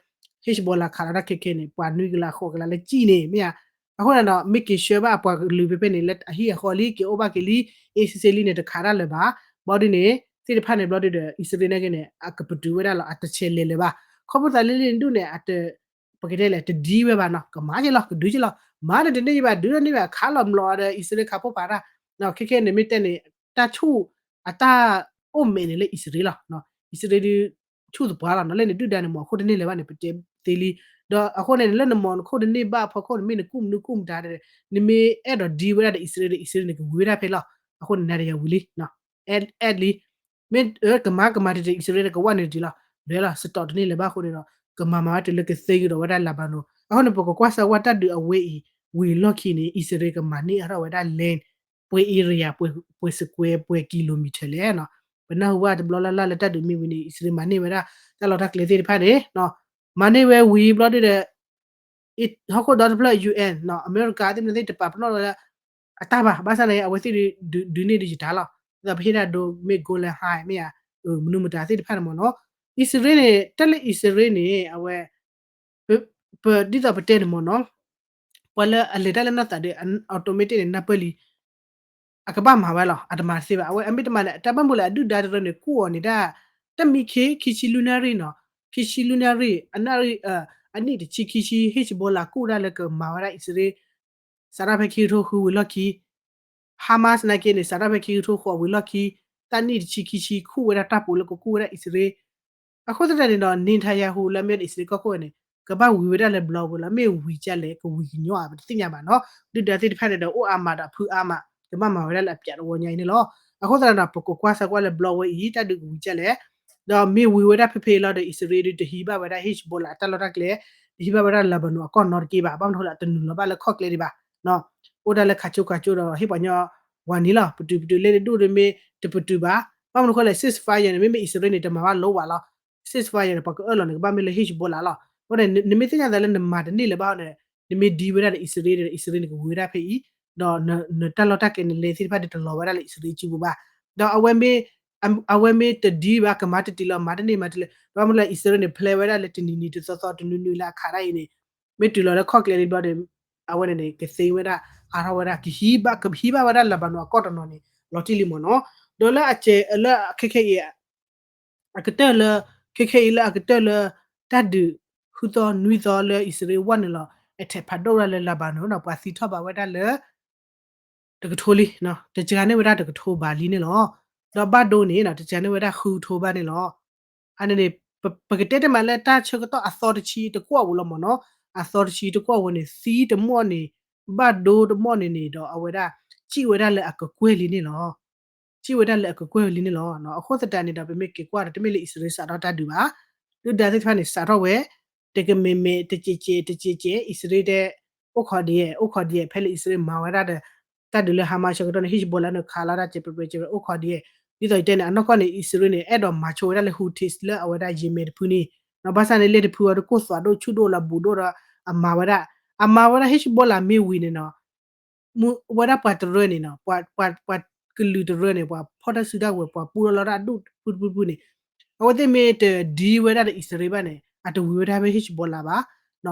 Hezbollah ခးလီၤတၢ်ခဲခဲန့ၣ် ပှၤနွံကလးဃိးကလးလၢကံၣ်န့ၣ် မ့ၢ်ဧါ. အဃိန့ၣ်ဒီး မ့ၢ်က့ၤဆှၢဘၣ်အပှၤကလုာ်ဖဲဖဲန့ၣ် လၢအဟံၣ်အဃီလံ က့ၤအိၣ်ဘၣ်က့ၤလံ အ့ၣ်စ့လံန့ၣ် တခးတၢ်လၢၤဘၣ်. ဘျီဒ်န့ၣ် သ့ၣ်တဖၣ်န့ၣ် ဘျီဒ်ဒီး အံၣ်စရ့လးနာ်က့န့ၣ် အကပတုာ်ဝဲဒၣ်လီၤ, အတဆဲးလဲၤလၢၤဘၣ်. ခီဖျိသးလၢလ့ၣ်နဒူၣ်န့ၣ် ပကတဲလဲၣ် တဒ်ဝဲဘၣ်နီၤ, ကမၤက့ၤလီၤ ကဒုက့ၤလီၤ, မၤဒီးတန့ၢ်ဘၣ် ဒုးဒီးန့ၢ်ဘၣ် ခးလီၤမျိာ်ဒီး အံၣ်စရ့လးခးဖိဖးတၢ်, ခဲခဲန့ၣ်မ့ၢ်တဲန့ၣ် တၢ်ဆူၣ် အတၢ်အိၣ်မဲာ်န့ၣ်လၢအံၣ်စရ့လးလီၤ. အံၣ်စရ့လးဒုး ဆူၣ်သပှၢ်လီၤနီၤ, လၢနဒုၣ်ဒါန့ၣ် မၤခိၣ်တန့ၢ်လၢၤဘၣ်န့ၣ် ပတဲသ့လံ. ဒီးအဃိန့ၣ် လၢနမၤနခိၣ်တန့ၢ်ဘၣ်အဖီခိၣ်န့ၣ် မ့ၢ်နကူၣ်မနုၤကူၣ်မတၤဒီး နမ့ၢ်အဲၣ်ဒိးဒ်ဝဲဒၣ်ဒီးအံၣ်စရ့လးဒီး အံၣ်စရ့လးန့ၣ် ကဝံၤဝဲဒၣ်ဖဲလီၤ. အဃိန့ၣ် နၤဒီးယၤဝံၤလံ အဲၣ်လံ. မ့ၢ်ကမၤကမၤတ့ၢ်တ့ၢ် အံၣ်စရ့လးဒီးကဝဲန့ၣ်တ့ၢ်လီၤ, လဲၤလီၤ စတီးတန့ၢ်လၢၤဘၣ်အဃိန့ၣ်ဒီး ကမၤမၤဝဲတုၤလၢကသ့ကဒီးဝဲဒၣ် Lebanon. အဃိန့ၣ် ပကကွၢ်စၢၤဝဲတၢ်ဒုးအဝဲအံၤ ဝံၤလီၢ်ခံန့ၣ် အံၣ်စရ့လးကမၤန့ၢ်အါထီၣ်ဝဲဒၣ် land ပှဲၤ area ပှဲၤ square ပှဲၤ kilometer လဲၣ်နီၤ. ပနၢ်ဟူဘၣ်တဘျီလၢ်လၢ်လၢတၢ်ဒုးမ့ၢ်ဝံၤန့ၣ် အံၣ်စရ့လးမၤန့ၢ်ဝဲဒၣ် တၢ်လီၢ်တၢ်ကျဲသ့ၣ်တဖၣ်န့ၣ် မၤန့ၢ်ဝဲဝံၤဘျီဒ်ဒီး ဟီၣ်ခိၣ်ဒီတဖျၢၣ် ယူၣ်အဲၣ် အမဲရကၤသ့ၣ်မနုၤသ့ၣ်တပာ်ပနီၣ်လၢ အတၢ်ဘၣ်, ဘၣ်ဆၣ်န့ၣ် အဝဲသ့ၣ်ဒုးန့ၢ်ဒံးယတၢ်လီၤ. ဒ်သိးပဟ့ၣ်ဒၣ်ဒိမ့ၢ် Golan Heights မ့ၢ်ဧါ, မနုၤမတၤသ့ၣ်တဖၣ်န့ၣ်မ့ၢ်နီၤ. အံၣ်စရ့လးန့ၣ် တၢ်လၢအံၣ်စရ့လးန့ၣ် အဝဲ ပ ဒ်သိးပတဲန့ၣ်မ့ၢ်နီၤ, ပှၤလၢအလဲၤတၢ်လၢနီၢ်သးဒီး automatic န့ၣ် နၢ်ပၢၢ်လံ အကဘၣ်မၤဝဲလီၤ, အတမၤတသ့ဘၣ်. အဝဲအမ့ၢ်တမၤန့ၣ် တၢ်ဘၣ်မနုၤလဲၣ် အဒုၣ်ဒါတရၢန့ၣ် ကူၣ်အီၤန့ၣ်ဒၣ် တၢ်မံခ့ ခံဆံလွံၢ်နၣ်ရံၣ်နီၤ, ခံဆံလွံၢ်နၣ်ရံၣ် အနၣ်ရံၣ် အနံၣ်တဆံခံဆံ Hezbollah ကူၣ်ဒၣ်လၢကမၤဝဲဒၣ်အံၣ်စရ့လး စးထီၣ်ဖဲခံကထိဃုဝံၤလီၢ်ခံ, Hamas နာ်က့န့ၣ် စးထီၣ်ဖဲခံကထိဃိးဝံၤလီၢ်ခံ, တၢ်နံၣ်တဆံခံဆံ ခူၣ်ဝဲဒၣ်တၢ်ပူၤလၢကကူၣ်ဝဲဒၣ်အံၣ်စရ့လး. အဃိသတးန့ၣ်ဒီး Netanyahu လၢအမ့ၢ်ဒၣ်အံၣ်စရ့လးကီၢ်ခိၣ်န့ၣ် ကဘၣ်ဝံၤဝဲဒၣ်လၢဘျီဝဲလီၤ. မ့ၢ်ဝံၤကလဲၣ် ကဝံၤကညီဧါ ပတသ့ၣ်ညါဘၣ်နီၤ. ဒုၣ်ဒါသ့ၣ်တဖၣ်န့ၣ်ဒီး အိၣ်အါမးဒီးဖုအါမး ကဘၣ်မၤဝဲဒၣ်လၢအပျးတဝီညါအံၤန့ၣ်လီၤ. အဃိသတးဒီး ပကကွၢ်စၢၤကွၢ်လၢဘျီဝဲအံၤ တၢ်ဒုးကဝံၤကလဲၣ် ဒီးမ့ၢ်ဝံၤဝဲဒၣ်ဖဲဖဲအံၤလီၤဒီး အံၣ်စရ့လးဒုးတဟံးဘၣ်ဝဲဒၣ် Hezbollah အတၢ်လီၢ်တၢ်ကျဲ, တဟံးဘၣ်ဝဲဒၣ် Lebanon အကီၢ်နီတက့ၢ်ဘၣ်. ဘၣ်မနုၤအဃိလဲၣ် တနုာ်လီၤဘၣ်လၢခီၣ်ကျဲဒံးဘၣ်. အိၣ်ဒၣ်လၢခးဆိခးဆိဒီးဟ့ၣ်ပှၤညီဝၤနံၤလီၤ. ပတုာ်ပတုာ်လၢနဒူၣ်ဒီး မ့ၢ်တပတုာ်ဘၣ်. ဘၣ်မနုၤအဃိလဲၣ် ceasefire န့ၣ် မ့မ့ၢ်အံၣ်စရ့လးန့ၣ် တမၤဘၣ်လိဝဲလီၤ. ceasefire န့ၣ် ပှၤကအၢၣ်လီၤန့ၣ် ကဘၣ်မ့ၢ်လၢ Hezbollah လီၤ. အဃိန့ၣ် နမ့ၢ်သ့ၣ်ညါသးလၢနမၤတန့ၢ်လၢၤဘၣ်န့ၣ် နမ့ၢ်ဒ်ဝဲဒၣ်ဒီးအံၣ်စရ့လးဒီး အံၣ်စရ့လးန့ၣ် ကဝံၤဝဲဒၣ်ဖဲအံၤ, ဒီးနတၢ်လီၢ်တၢ်ကျဲနလဲၤသ့ၣ်တဖၣ်ဒီးတလီၤဝဲဒၣ်လၢအံၣ်စရ့လးစုပူၤဘၣ်. ဒီးအဝဲမ့ၢ် အဝဲမ့ၢ်တဒ်ဘၣ် ကမၤတတံၢ်လီၤ မၤတန့ၢ်မၤတလဲၣ် ဘၣ်မနုၤလဲၣ် အံၣ်စရ့လးန့ၣ် ဖျဲးဝဲဒၣ်လၢတနံၤနံၤတသီသီတနွံနွံလၢအခးဒၣ်အံၤန့ၣ် မ့ၢ်တုၤလီၤလၢခီၣ်ကျဲလံဘျီဒီး အဝဲန့ၣ်န့ၣ် ကသ့ဝဲဒၣ် အါထီၣ်ဝဲဒၣ် ကဟံးဘၣ် ကဟံးဘၣ်ဝဲဒၣ် Lebanon အကီၢ်တနီၤန့ၣ်လီၤတံၢ်လံမ့ၢ်နီၤ. ဒီးလၢအကဲ လၢခဲခဲအံၤ အကတၢၢ်လၢ ခဲခဲအံၤလၢအကတၢၢ်လၢ တၢ်ဒုး ဃုသီနွံသီလၢအံၣ်စရ့လးဝဲနုာ်လီၤ attack ဖးဒိၣ်ဝဲဒၣ်လၢ Lebanon နီၤ ပှၤသံထီၣ်ဘၣ်ဝဲဒၣ်လၢ တကထိလံ, တစှၤန့ၢ်ဝဲဒၣ်တကထိဘးလံန့ၣ်လီၤ. ဒီးဘၣ်ဒိန့ၣ် တစှၤန့ၢ်ဝဲဒၣ်ဃုကထိဘၣ်န့ၣ်လီၤ. အန့ၣ်န့ၣ် ပကတဲတမံၤလၢတၢ်ဆၢကတီၢ်အသီတဆံတကွီၢ်ဝဲလီၤမ့ၢ်နီၤ, အသီတဆံတကွီၢ်ဝဲန့ၣ် သံတမီၢ်န့ၣ် ဘၣ်ဒိတမီၢ်န့ၣ်န့ၣ်ဒီးအဝဲဒၣ် စံၣ်ဝဲဒၣ်လၢအကကွဲၢ်လံန့ၣ်လီၤ. စံၣ်ဝဲဒၣ်လၢအကကွဲၢ်လံန့ၣ်လီၤ. အဃိသတးန့ၣ်ဒီး ပမ့ၢ်က့ၤကွၢ်ဒီး တမ့ၢ်လၢအံၣ်စရ့လးစးထီၣ်တၢ်ဒုးဘၣ်, ဒုၣ်ဒါသ့ၣ်တဖၣ်န့ၣ် စးထီၣ်ဝဲ တကမဲာ်မဲာ် တစဲးစဲး တစဲးစဲး အံၣ်စရ့လးတဲ အိၣ်ခိးဒံး အိၣ်ခိးဒံး ဖဲလၢအံၣ်စရ့လးမၤဝဲဒၣ်ဒီး တၢ်ဒုးလၢ Hamas ဆၢကတီၢ်န့ၣ် Hezbollah န့ၣ် ခးလီၤတၢ်စဲးပြဲးပြဲး အိၣ်ခိးဒံး. ဒ်သိးယတဲန့ၣ် အနီၢ်ကီၢ်န့ၣ် အံၣ်စရ့လးန့ၣ် အဲၣ်ဒိးမၤဆိဝဲဒၣ်လၢ Houthis လၢအဝဲဒၣ် Yemen တဖုန့ၣ်, ဘၣ်ဆၣ်န့ၣ် လၢတဖုအံၤ တကိၢ်သွးဒိၣ်ဆူၣ်ဒိၣ်လၢဘူးဒိၣ်ဒီး အမၤဝဲဒၣ်, အမၤဝဲဒၣ် Hezbollah မ့ၢ်ဝံၤန့ၣ်နီၤ ဝဲဒၣ်ပှၤတရၢန့ၣ်နီၤ ပှၤကလုာ်တရၢန့ၣ် ပှၤဖီၣ်တၢ်စုတၢ်ဝဲၤ ပှၤပူထီၣ်လီၤတၢ်အဒူၣ်တဖုတဖုတဖုန့ၣ် အဝဲသ့ၣ်မ့ၢ်တဒ်ဝဲဒၣ်ဒီးအံၣ်စရ့လးဘၣ်န့ၣ် အတဝံၤဝဲဒၣ်ဖဲ Hezbollah ဘၣ်,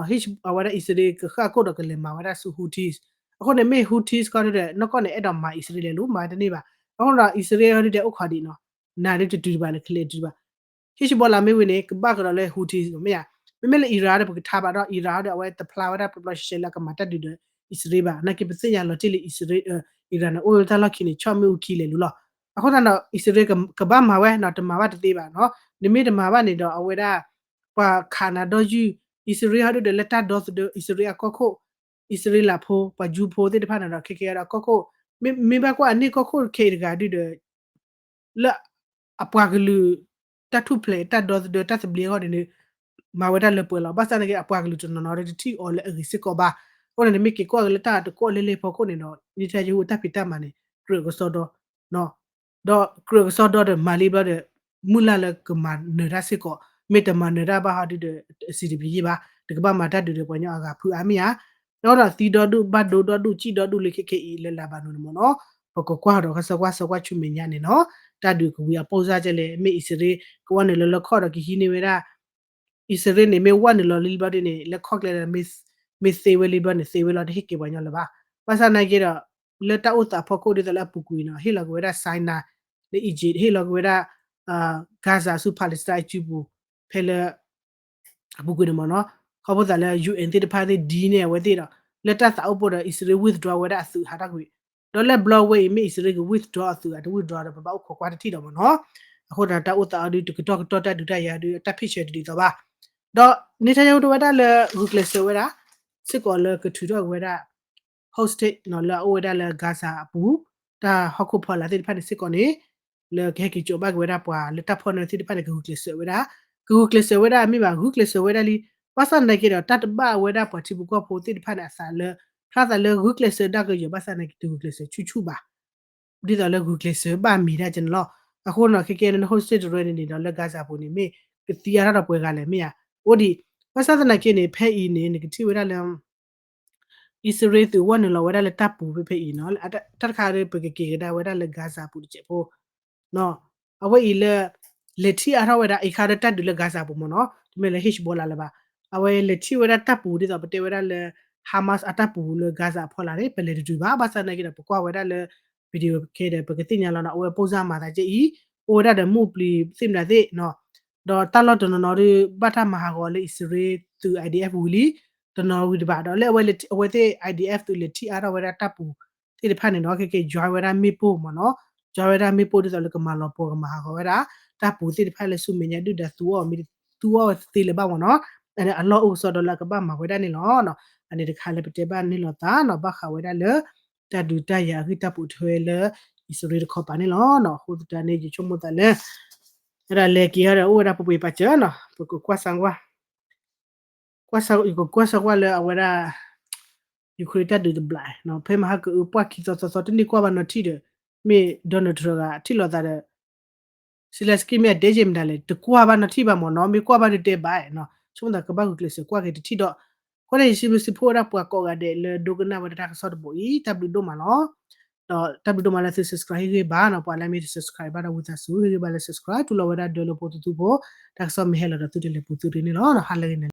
အဝဲဒၣ်အံၣ်စရ့လးကဃၣ်အခိၣ်ဒီးကလဲၤမၤဝဲဒၣ်ဆူ Houthis. အဃိန့ၣ်မ့ၢ် Houthis ခီဒုဒီး နီၢ်ကီၢ်န့ၣ် အဲၣ်ဒိးမၤအံၣ်စရ့လးလဲၣ် မၤတန့ၢ်ဘၣ်. အဃိဒီးအံၣ်စရ့လးဒုဒီးအိၣ်ခိးဒံးနီၤ နၤဒုတတုၤဘၣ် နကလဲၤတုၤဘၣ် Hezbollah မ့ၢ်ဝံၤန့ၣ် ကဘၣ်ကဒီးလၢ Houthis မ့ၢ်ဧါ. မ့မ့ၢ်လၢ Iran ဒီး ပကထါဘၣ်ဒီး Iran ဒီး အဝဲတဖျါဝဲဒၣ်ပျီပျီရှဲရှဲလၢအကမၤတၢ်ဒုးဒီး အံၣ်စရ့လးဘၣ်. နာ်က့ပသ့ၣ်ညါလီၤတံၢ်လၢ အံၣ်စရ့လး Iran န့ၣ် အိၣ်လၢတၢ်လီၢ်ခံန့ၣ် ဆီၣ်မ့ၣ်အူခံလဲၤလူၤလီၤ. အဃိသတးဒီး အံၣ်စရ့လးကဘၣ်မၤဝဲနီၤ တမၤဘၣ်တသ့ဘၣ်နီၤ. နမ့ၢ်တမၤဘၣ်န့ၣ်ဒီး အဝဲဒၣ် ပှၤခးနၤဒီးယုၢ် အံၣ်စရ့လးဟီဒုဒီး လၢတၢ်ဒီသဒၢ အံၣ်စရ့လးအကီၢ်ခိၣ် အံၣ်စရ့လးဖိ ပှၤကၠူဖိသ့ၣ်တဖၣ်န့ၣ်ဒီး ခဲကဲဒီးကီၢ်ခိၣ် မ့မ့ၢ်ဘၣ်ကွၢ်အန့ၢ်ကီၢ်ခိၣ်ခဲအံၤတဂၤဒုဒီး လၢအပှၤကလုာ် တၢ်ထူၣ်ဖျဲး တၢ်ဒီသဒၢ တၢ်သဘျ့အဂီၢ်န့ၣ် မၤဝဲဒၣ်လၢပှဲၤလီၤ. ဘၣ်ဆၣ်သနာ်က့ အပှၤကလုာ်တနီၤနီၤဒီးတထံၣ်အီၤလၢအဂ့ၤစ့ၢ်ကီးဘၣ်. အဃိန့ၣ် နမ့ၢ်က့ၤကွၢ်က့ၤလၢတၢ်တကိးလၢလ့ၢ်ဖီခိၣ်န့ၣ်ဒီး နံၣ်ထါယဟူအတၢ်ဖံးတၢ်မၤန့ၣ် ကြၢးကစီဒီ ဒီးကြၢးကစီဒီဒီးမၤလံဘျီဒီး မုၢ်လၢ်လၢကမၤနၢၤတၢ်စ့ၢ်ကီး, မ့ၢ်တမၤနၢၤတၢ်ဘၣ်ဟီဒုဒီး အဆင်တပြေဘၣ်, တကဘၣ်မၤတၢ်ဒုးဒီးပှၤကညီအဂၤဖုးအါမ့ၢ်ဧါ. ဒီးသံဒီဒူၣ်ဘၣ်ဒိဒီဒူၣ်စံၣ်ဒီဒူၣ်လၢခဲခဲအံၤလၢလၢဘၣ်နိၤန့ၣ်မ့ၢ်နီၤ, ပကကွၢ်ဒီးကစီကွၢ်ဆၢကွၢ်ဆူမဲာ်ညါန့ၣ်နီၤ, တၢ်ဒုးကဝံၤအပိၢ်စၢ်ကဲလဲၣ်, မ့ၢ်အံၣ်စရ့လး ကဝဲနုာ်လီၤလၢခီၣ်ဒီးကဟံးန့ၢ်ဝဲဒၣ် အံၣ်စရ့လးန့ၣ် မ့ၢ်ဝဲနုာ်လီၤလံဘျီဒ်န့ၣ် လၢခီၣ်ကျဲဒီး မ့ၢ်သ့ဝဲလံဘျီန့ၣ် သ့ဝဲလီၤ တဟ့ၣ်က့ၤပှၤကညီလၢၤဘၣ်. ဘၣ်ဆၣ်သနာ်က့ဒီး လၢတၢ်အိၣ်သးဖီခိၣ်ဒ်သိးလၢအပူၤကွံာ်နီၤ ဟ့ၣ်လီၤက့ၤဝဲဒၣ် Sinai လၢ Egypt ဟ့ၣ်လီၤက့ၤဝဲဒၣ် Gaza ဆူ Palestine အစုပူၤ ဖဲလၢ အပူၤကွံာ်န့ၣ်မ့ၢ်နီၤ, ခီဖျိသးလၢ ယူၣ်အ့ၣ် သ့ၣ်တဖၣ်သ့ၣ်ဒ်န့ၣ်အဝဲသ့ၣ်ဒီး လၢတၢ်သးအိၣ်ပိၢ်ဒီး အံၣ်စရ့လး withdraw ဝဲဒၣ်အသုးဟးထီၣ်ကွံာ်, ဒီးလၢဘျီဝဲအံၤ မ့ၢ်အံၣ်စရ့လးက withdraw အသုးဧါ တ withdraw ဒီး ပဘၣ်အိၣ်ခိးကွၢ်တထံၣ်ဒီးမ့ၢ်နီၤ. အဃိဒီးတၢ်အိၣ်သးအီၤဒု တကတီၢ်ကတီၢ်တၢ်ဒုးတၢ်ယၤဒု တၢ်ဖ့ၣ်ဆၢတဒ်သိးဘၣ်. ဒီး Netanyahu တဲဝဲဒၣ်လၢဂုာ်ကျဲးစၢးဝဲဒၣ် စ့ၢ်ကီးလၢကထုးထီၣ်က့ၤဝဲဒၣ် hostage နီၤ လၢအအိၣ်ဝဲဒၣ်လၢ Gaza အပူၤ တၢ်ဟီၣ်ခိၣ်ဖီလာ်သ့ၣ်တဖၣ်န့ၣ်စ့ၢ်ကီးန့ၣ် လၢကဟဲက့ၤစိာ်ဘၣ်က့ၤဝဲဒၣ်ပှၤလၢတၢ်ဖီၣ်န့ၢ်သ့ၣ်တဖၣ်န့ၣ် ကဂုာ်ကျဲးစၢးဝဲဒၣ်, ကဂုာ်ကျဲးစၢးဝဲဒၣ်မ့ၢ်ဘၣ် ဂုာ်ကျဲးစၢးဝဲဒၣ်လံ. ဘၣ်ဆၣ်သနာ်က့ဒီး တၢ်တဘၣ်ဝဲဒၣ်ပှၤထံဖိကီၢ်ဖိသ့ၣ်တဖၣ်န့ၣ်အသးလၢ ဖျါသးလၢဂုာ်ကျဲးစၢးဒၣ်ကယီၤ ဘၣ်ဆၣ်သနာ်က့ တဂုာ်ကျဲးစၢးဆူၣ်ဆူၣ်ဘၣ် ဒ်သိးလၢဂုာ်ကျဲးစၢးဘၣ်မံၤဒၣ်ကဲန့ၣ်လီၤ. အဃိနီၤ ခဲကဲန့ၣ် hostage တရၢန့ၣ်န့ၣ်ဒီးလၢ Gaza ပူၤန့ၣ် မ့ၢ်ကသံအါထီၣ်ဒီးပှဲၤဂၤလဲၣ်မ့ၢ်ဧါ. အိၣ်ဒံး ဘၣ်ဆၣ်သနာ်က့န့ၣ် ဖဲအံၤန့ၣ် နကထံၣ်ဝဲဒၣ်လၢ အံၣ်စရ့လးသုးဝဲနုာ်လီၤဝဲဒၣ်လၢတၢ်ပူၤဖဲဖဲအံၤနီၤ, တၢ်တခါဒီး ပကက့ၤကဒါဝဲဒၣ်လၢ Gaza ပူၤတစဲးဖိ အဝဲအံၤလၢ လဲၤထံၣ်အါထီၣ်ဝဲဒၣ် အံၤခါဒီးတၢ်ဒုးလၢ Gaza ပူၤမ့ၢ်နီၤ, တမ့ၢ်လၢ Hezbollah လၢၤဘၣ်. အဝဲလဲၤထံၣ်ဝဲဒၣ်တၢ်ပူၤဒ်သိးပတဲဝဲဒၣ်လၢ Hamas အတၢ်ပူၤလၢ Gaza အဖီလာ်န့ၣ် ပလဲၤတတုၤဘၣ်. ဘၣ်ဆၣ်သနာ်က့ဒီး ပကွၢ်ဝဲဒၣ်လၢ video ခဲဒီး ပကသ့ၣ်ညါလီၤနီၤ, အဝဲပိၢ်စၢ်မၤသးကဲအံၤ အိၣ်ဝဲဒၣ်ဒီးမုၢ်ပျံၤသ့ၣ်မနုၤသ့ၣ်နီၤ, ဒီးတၢ်လီၢ်တနီၤနီၤဒီး ဘၣ်တၢ်မၤဟးဂီၤလၢအံၣ်စရ့လးသုး IDF ဝံၤလံ တနီၤဝံၤတဘၣ်ဒီး လၢအဝဲသ့ၣ် IDF သုးလဲၤထံၣ်အါထီၣ်ဝဲဒၣ်တၢ်ပူၤသ့ၣ်တဖၣ်န့ၣ်နီၤ, ခဲကဲ join ဝဲဒၣ်မ့ၣ်ပိၢ်မ့ၢ်နီၤ, join ဝဲဒၣ်မ့ၣ်ပိၢ်ဒ်သိးလၢကမၤလီၤပှီၤကမၤဟးဂီၤဝဲဒၣ် တၢ်ပူၤသ့ၣ်တဖၣ်လၢဆူမဲာ်ညါဒုၣ်ဒါသူအီၤမ့ၢ်သူအီၤသ့လၢၤဘၣ်မ့ၢ်နီၤ, အန့ၣ်အလီၢ်အိၣ်ကစီဒီလၢအကဘၣ်မၤဝဲဒၣ်န့ၣ်လီၤ. အန့ၣ်တခါလၢပတဲဘၣ်န့ၣ်လီၤသးနီၤ, ဘၣ်ဃးဝဲဒၣ်လၢ တၢ်ဒုးတၢ်ယၤအဂ့ၢ်တၢ်ပိာ်ထွဲလၢ အံၣ်စရ့လးတခီပၤန့ၣ်လီၤ. အဃိသတးန့ၣ် ယဆိကမိၣ်သးလၢ ဝဲဒၣ်လဲၤက့ၤဟီဒီးအိၣ်ဝဲဒၣ်ပှဲၤပှဲၤပာ်စၢၤနီၤ, ပကကွၢ်စၢၤကွၢ် ကွၢ်စၢၤ ယကကွၢ်စၢၤကွၢ်လၢအဝဲဒၣ် Ukraine တၢ်ဒုးတဘျီနီၤ, ဖဲမဟါကအုးပှၢ်ခံသီသီသီ တန့ၢ်ကွၢ်ဘၣ်နီၤထံၣ်ဒီး မ့ၢ် Donald Trump ဂၤထံၣ်လိာ်သးဒီး Zelenskyy မ့ၢ်အဒဲက့ၤမတၤလဲၣ် တကွၢ်ဘၣ်နီၤထံၣ်ဘၣ်မ့ၢ်နီၤ, မ့ၢ်ကွၢ်ဘၣ်ဒုးတဲဘၣ်နီၤ, ဆိကမိၣ်သးကဘၣ်ဂုာ်ကျဲးစၢးကွၢ်က့ၤတထံၣ်ဒီး အဃိန့ၣ် ယစံးဘျုးစံးဖှိၣ်ဝဲဒၣ်ပှၤကိးဂၤဒဲးလၢဒိကနၣ်ဝဲဒၣ်တၢ်ကစီၣ်တဘိအံၤ တၢ်ဘျုးဒိၣ်မးလီၤ. ဒီးတၢ်ဘျုးဒိၣ်မးလၢသု subscribe ဟ့ၣ်ဂံၢ်ဘါနီၤ, ပှၤလၢမ့ၢ်တ subscribe ဘၣ်ဒီးဝံသးစူၤ ဟ့ၣ်ဂံၢ်ဘါလၢ subscribe တူၢ်လိာ်ဝဲဒၣ်ဒၢလၢဖိသသူဖိ, တၢ်ကစီၣ်မ့ၢ်ဟဲလီၤဒီးသုတလဲၤပူၤသုတန့ၣ်လီၤ. ဟါလၢဂ့ၤန့ၣ်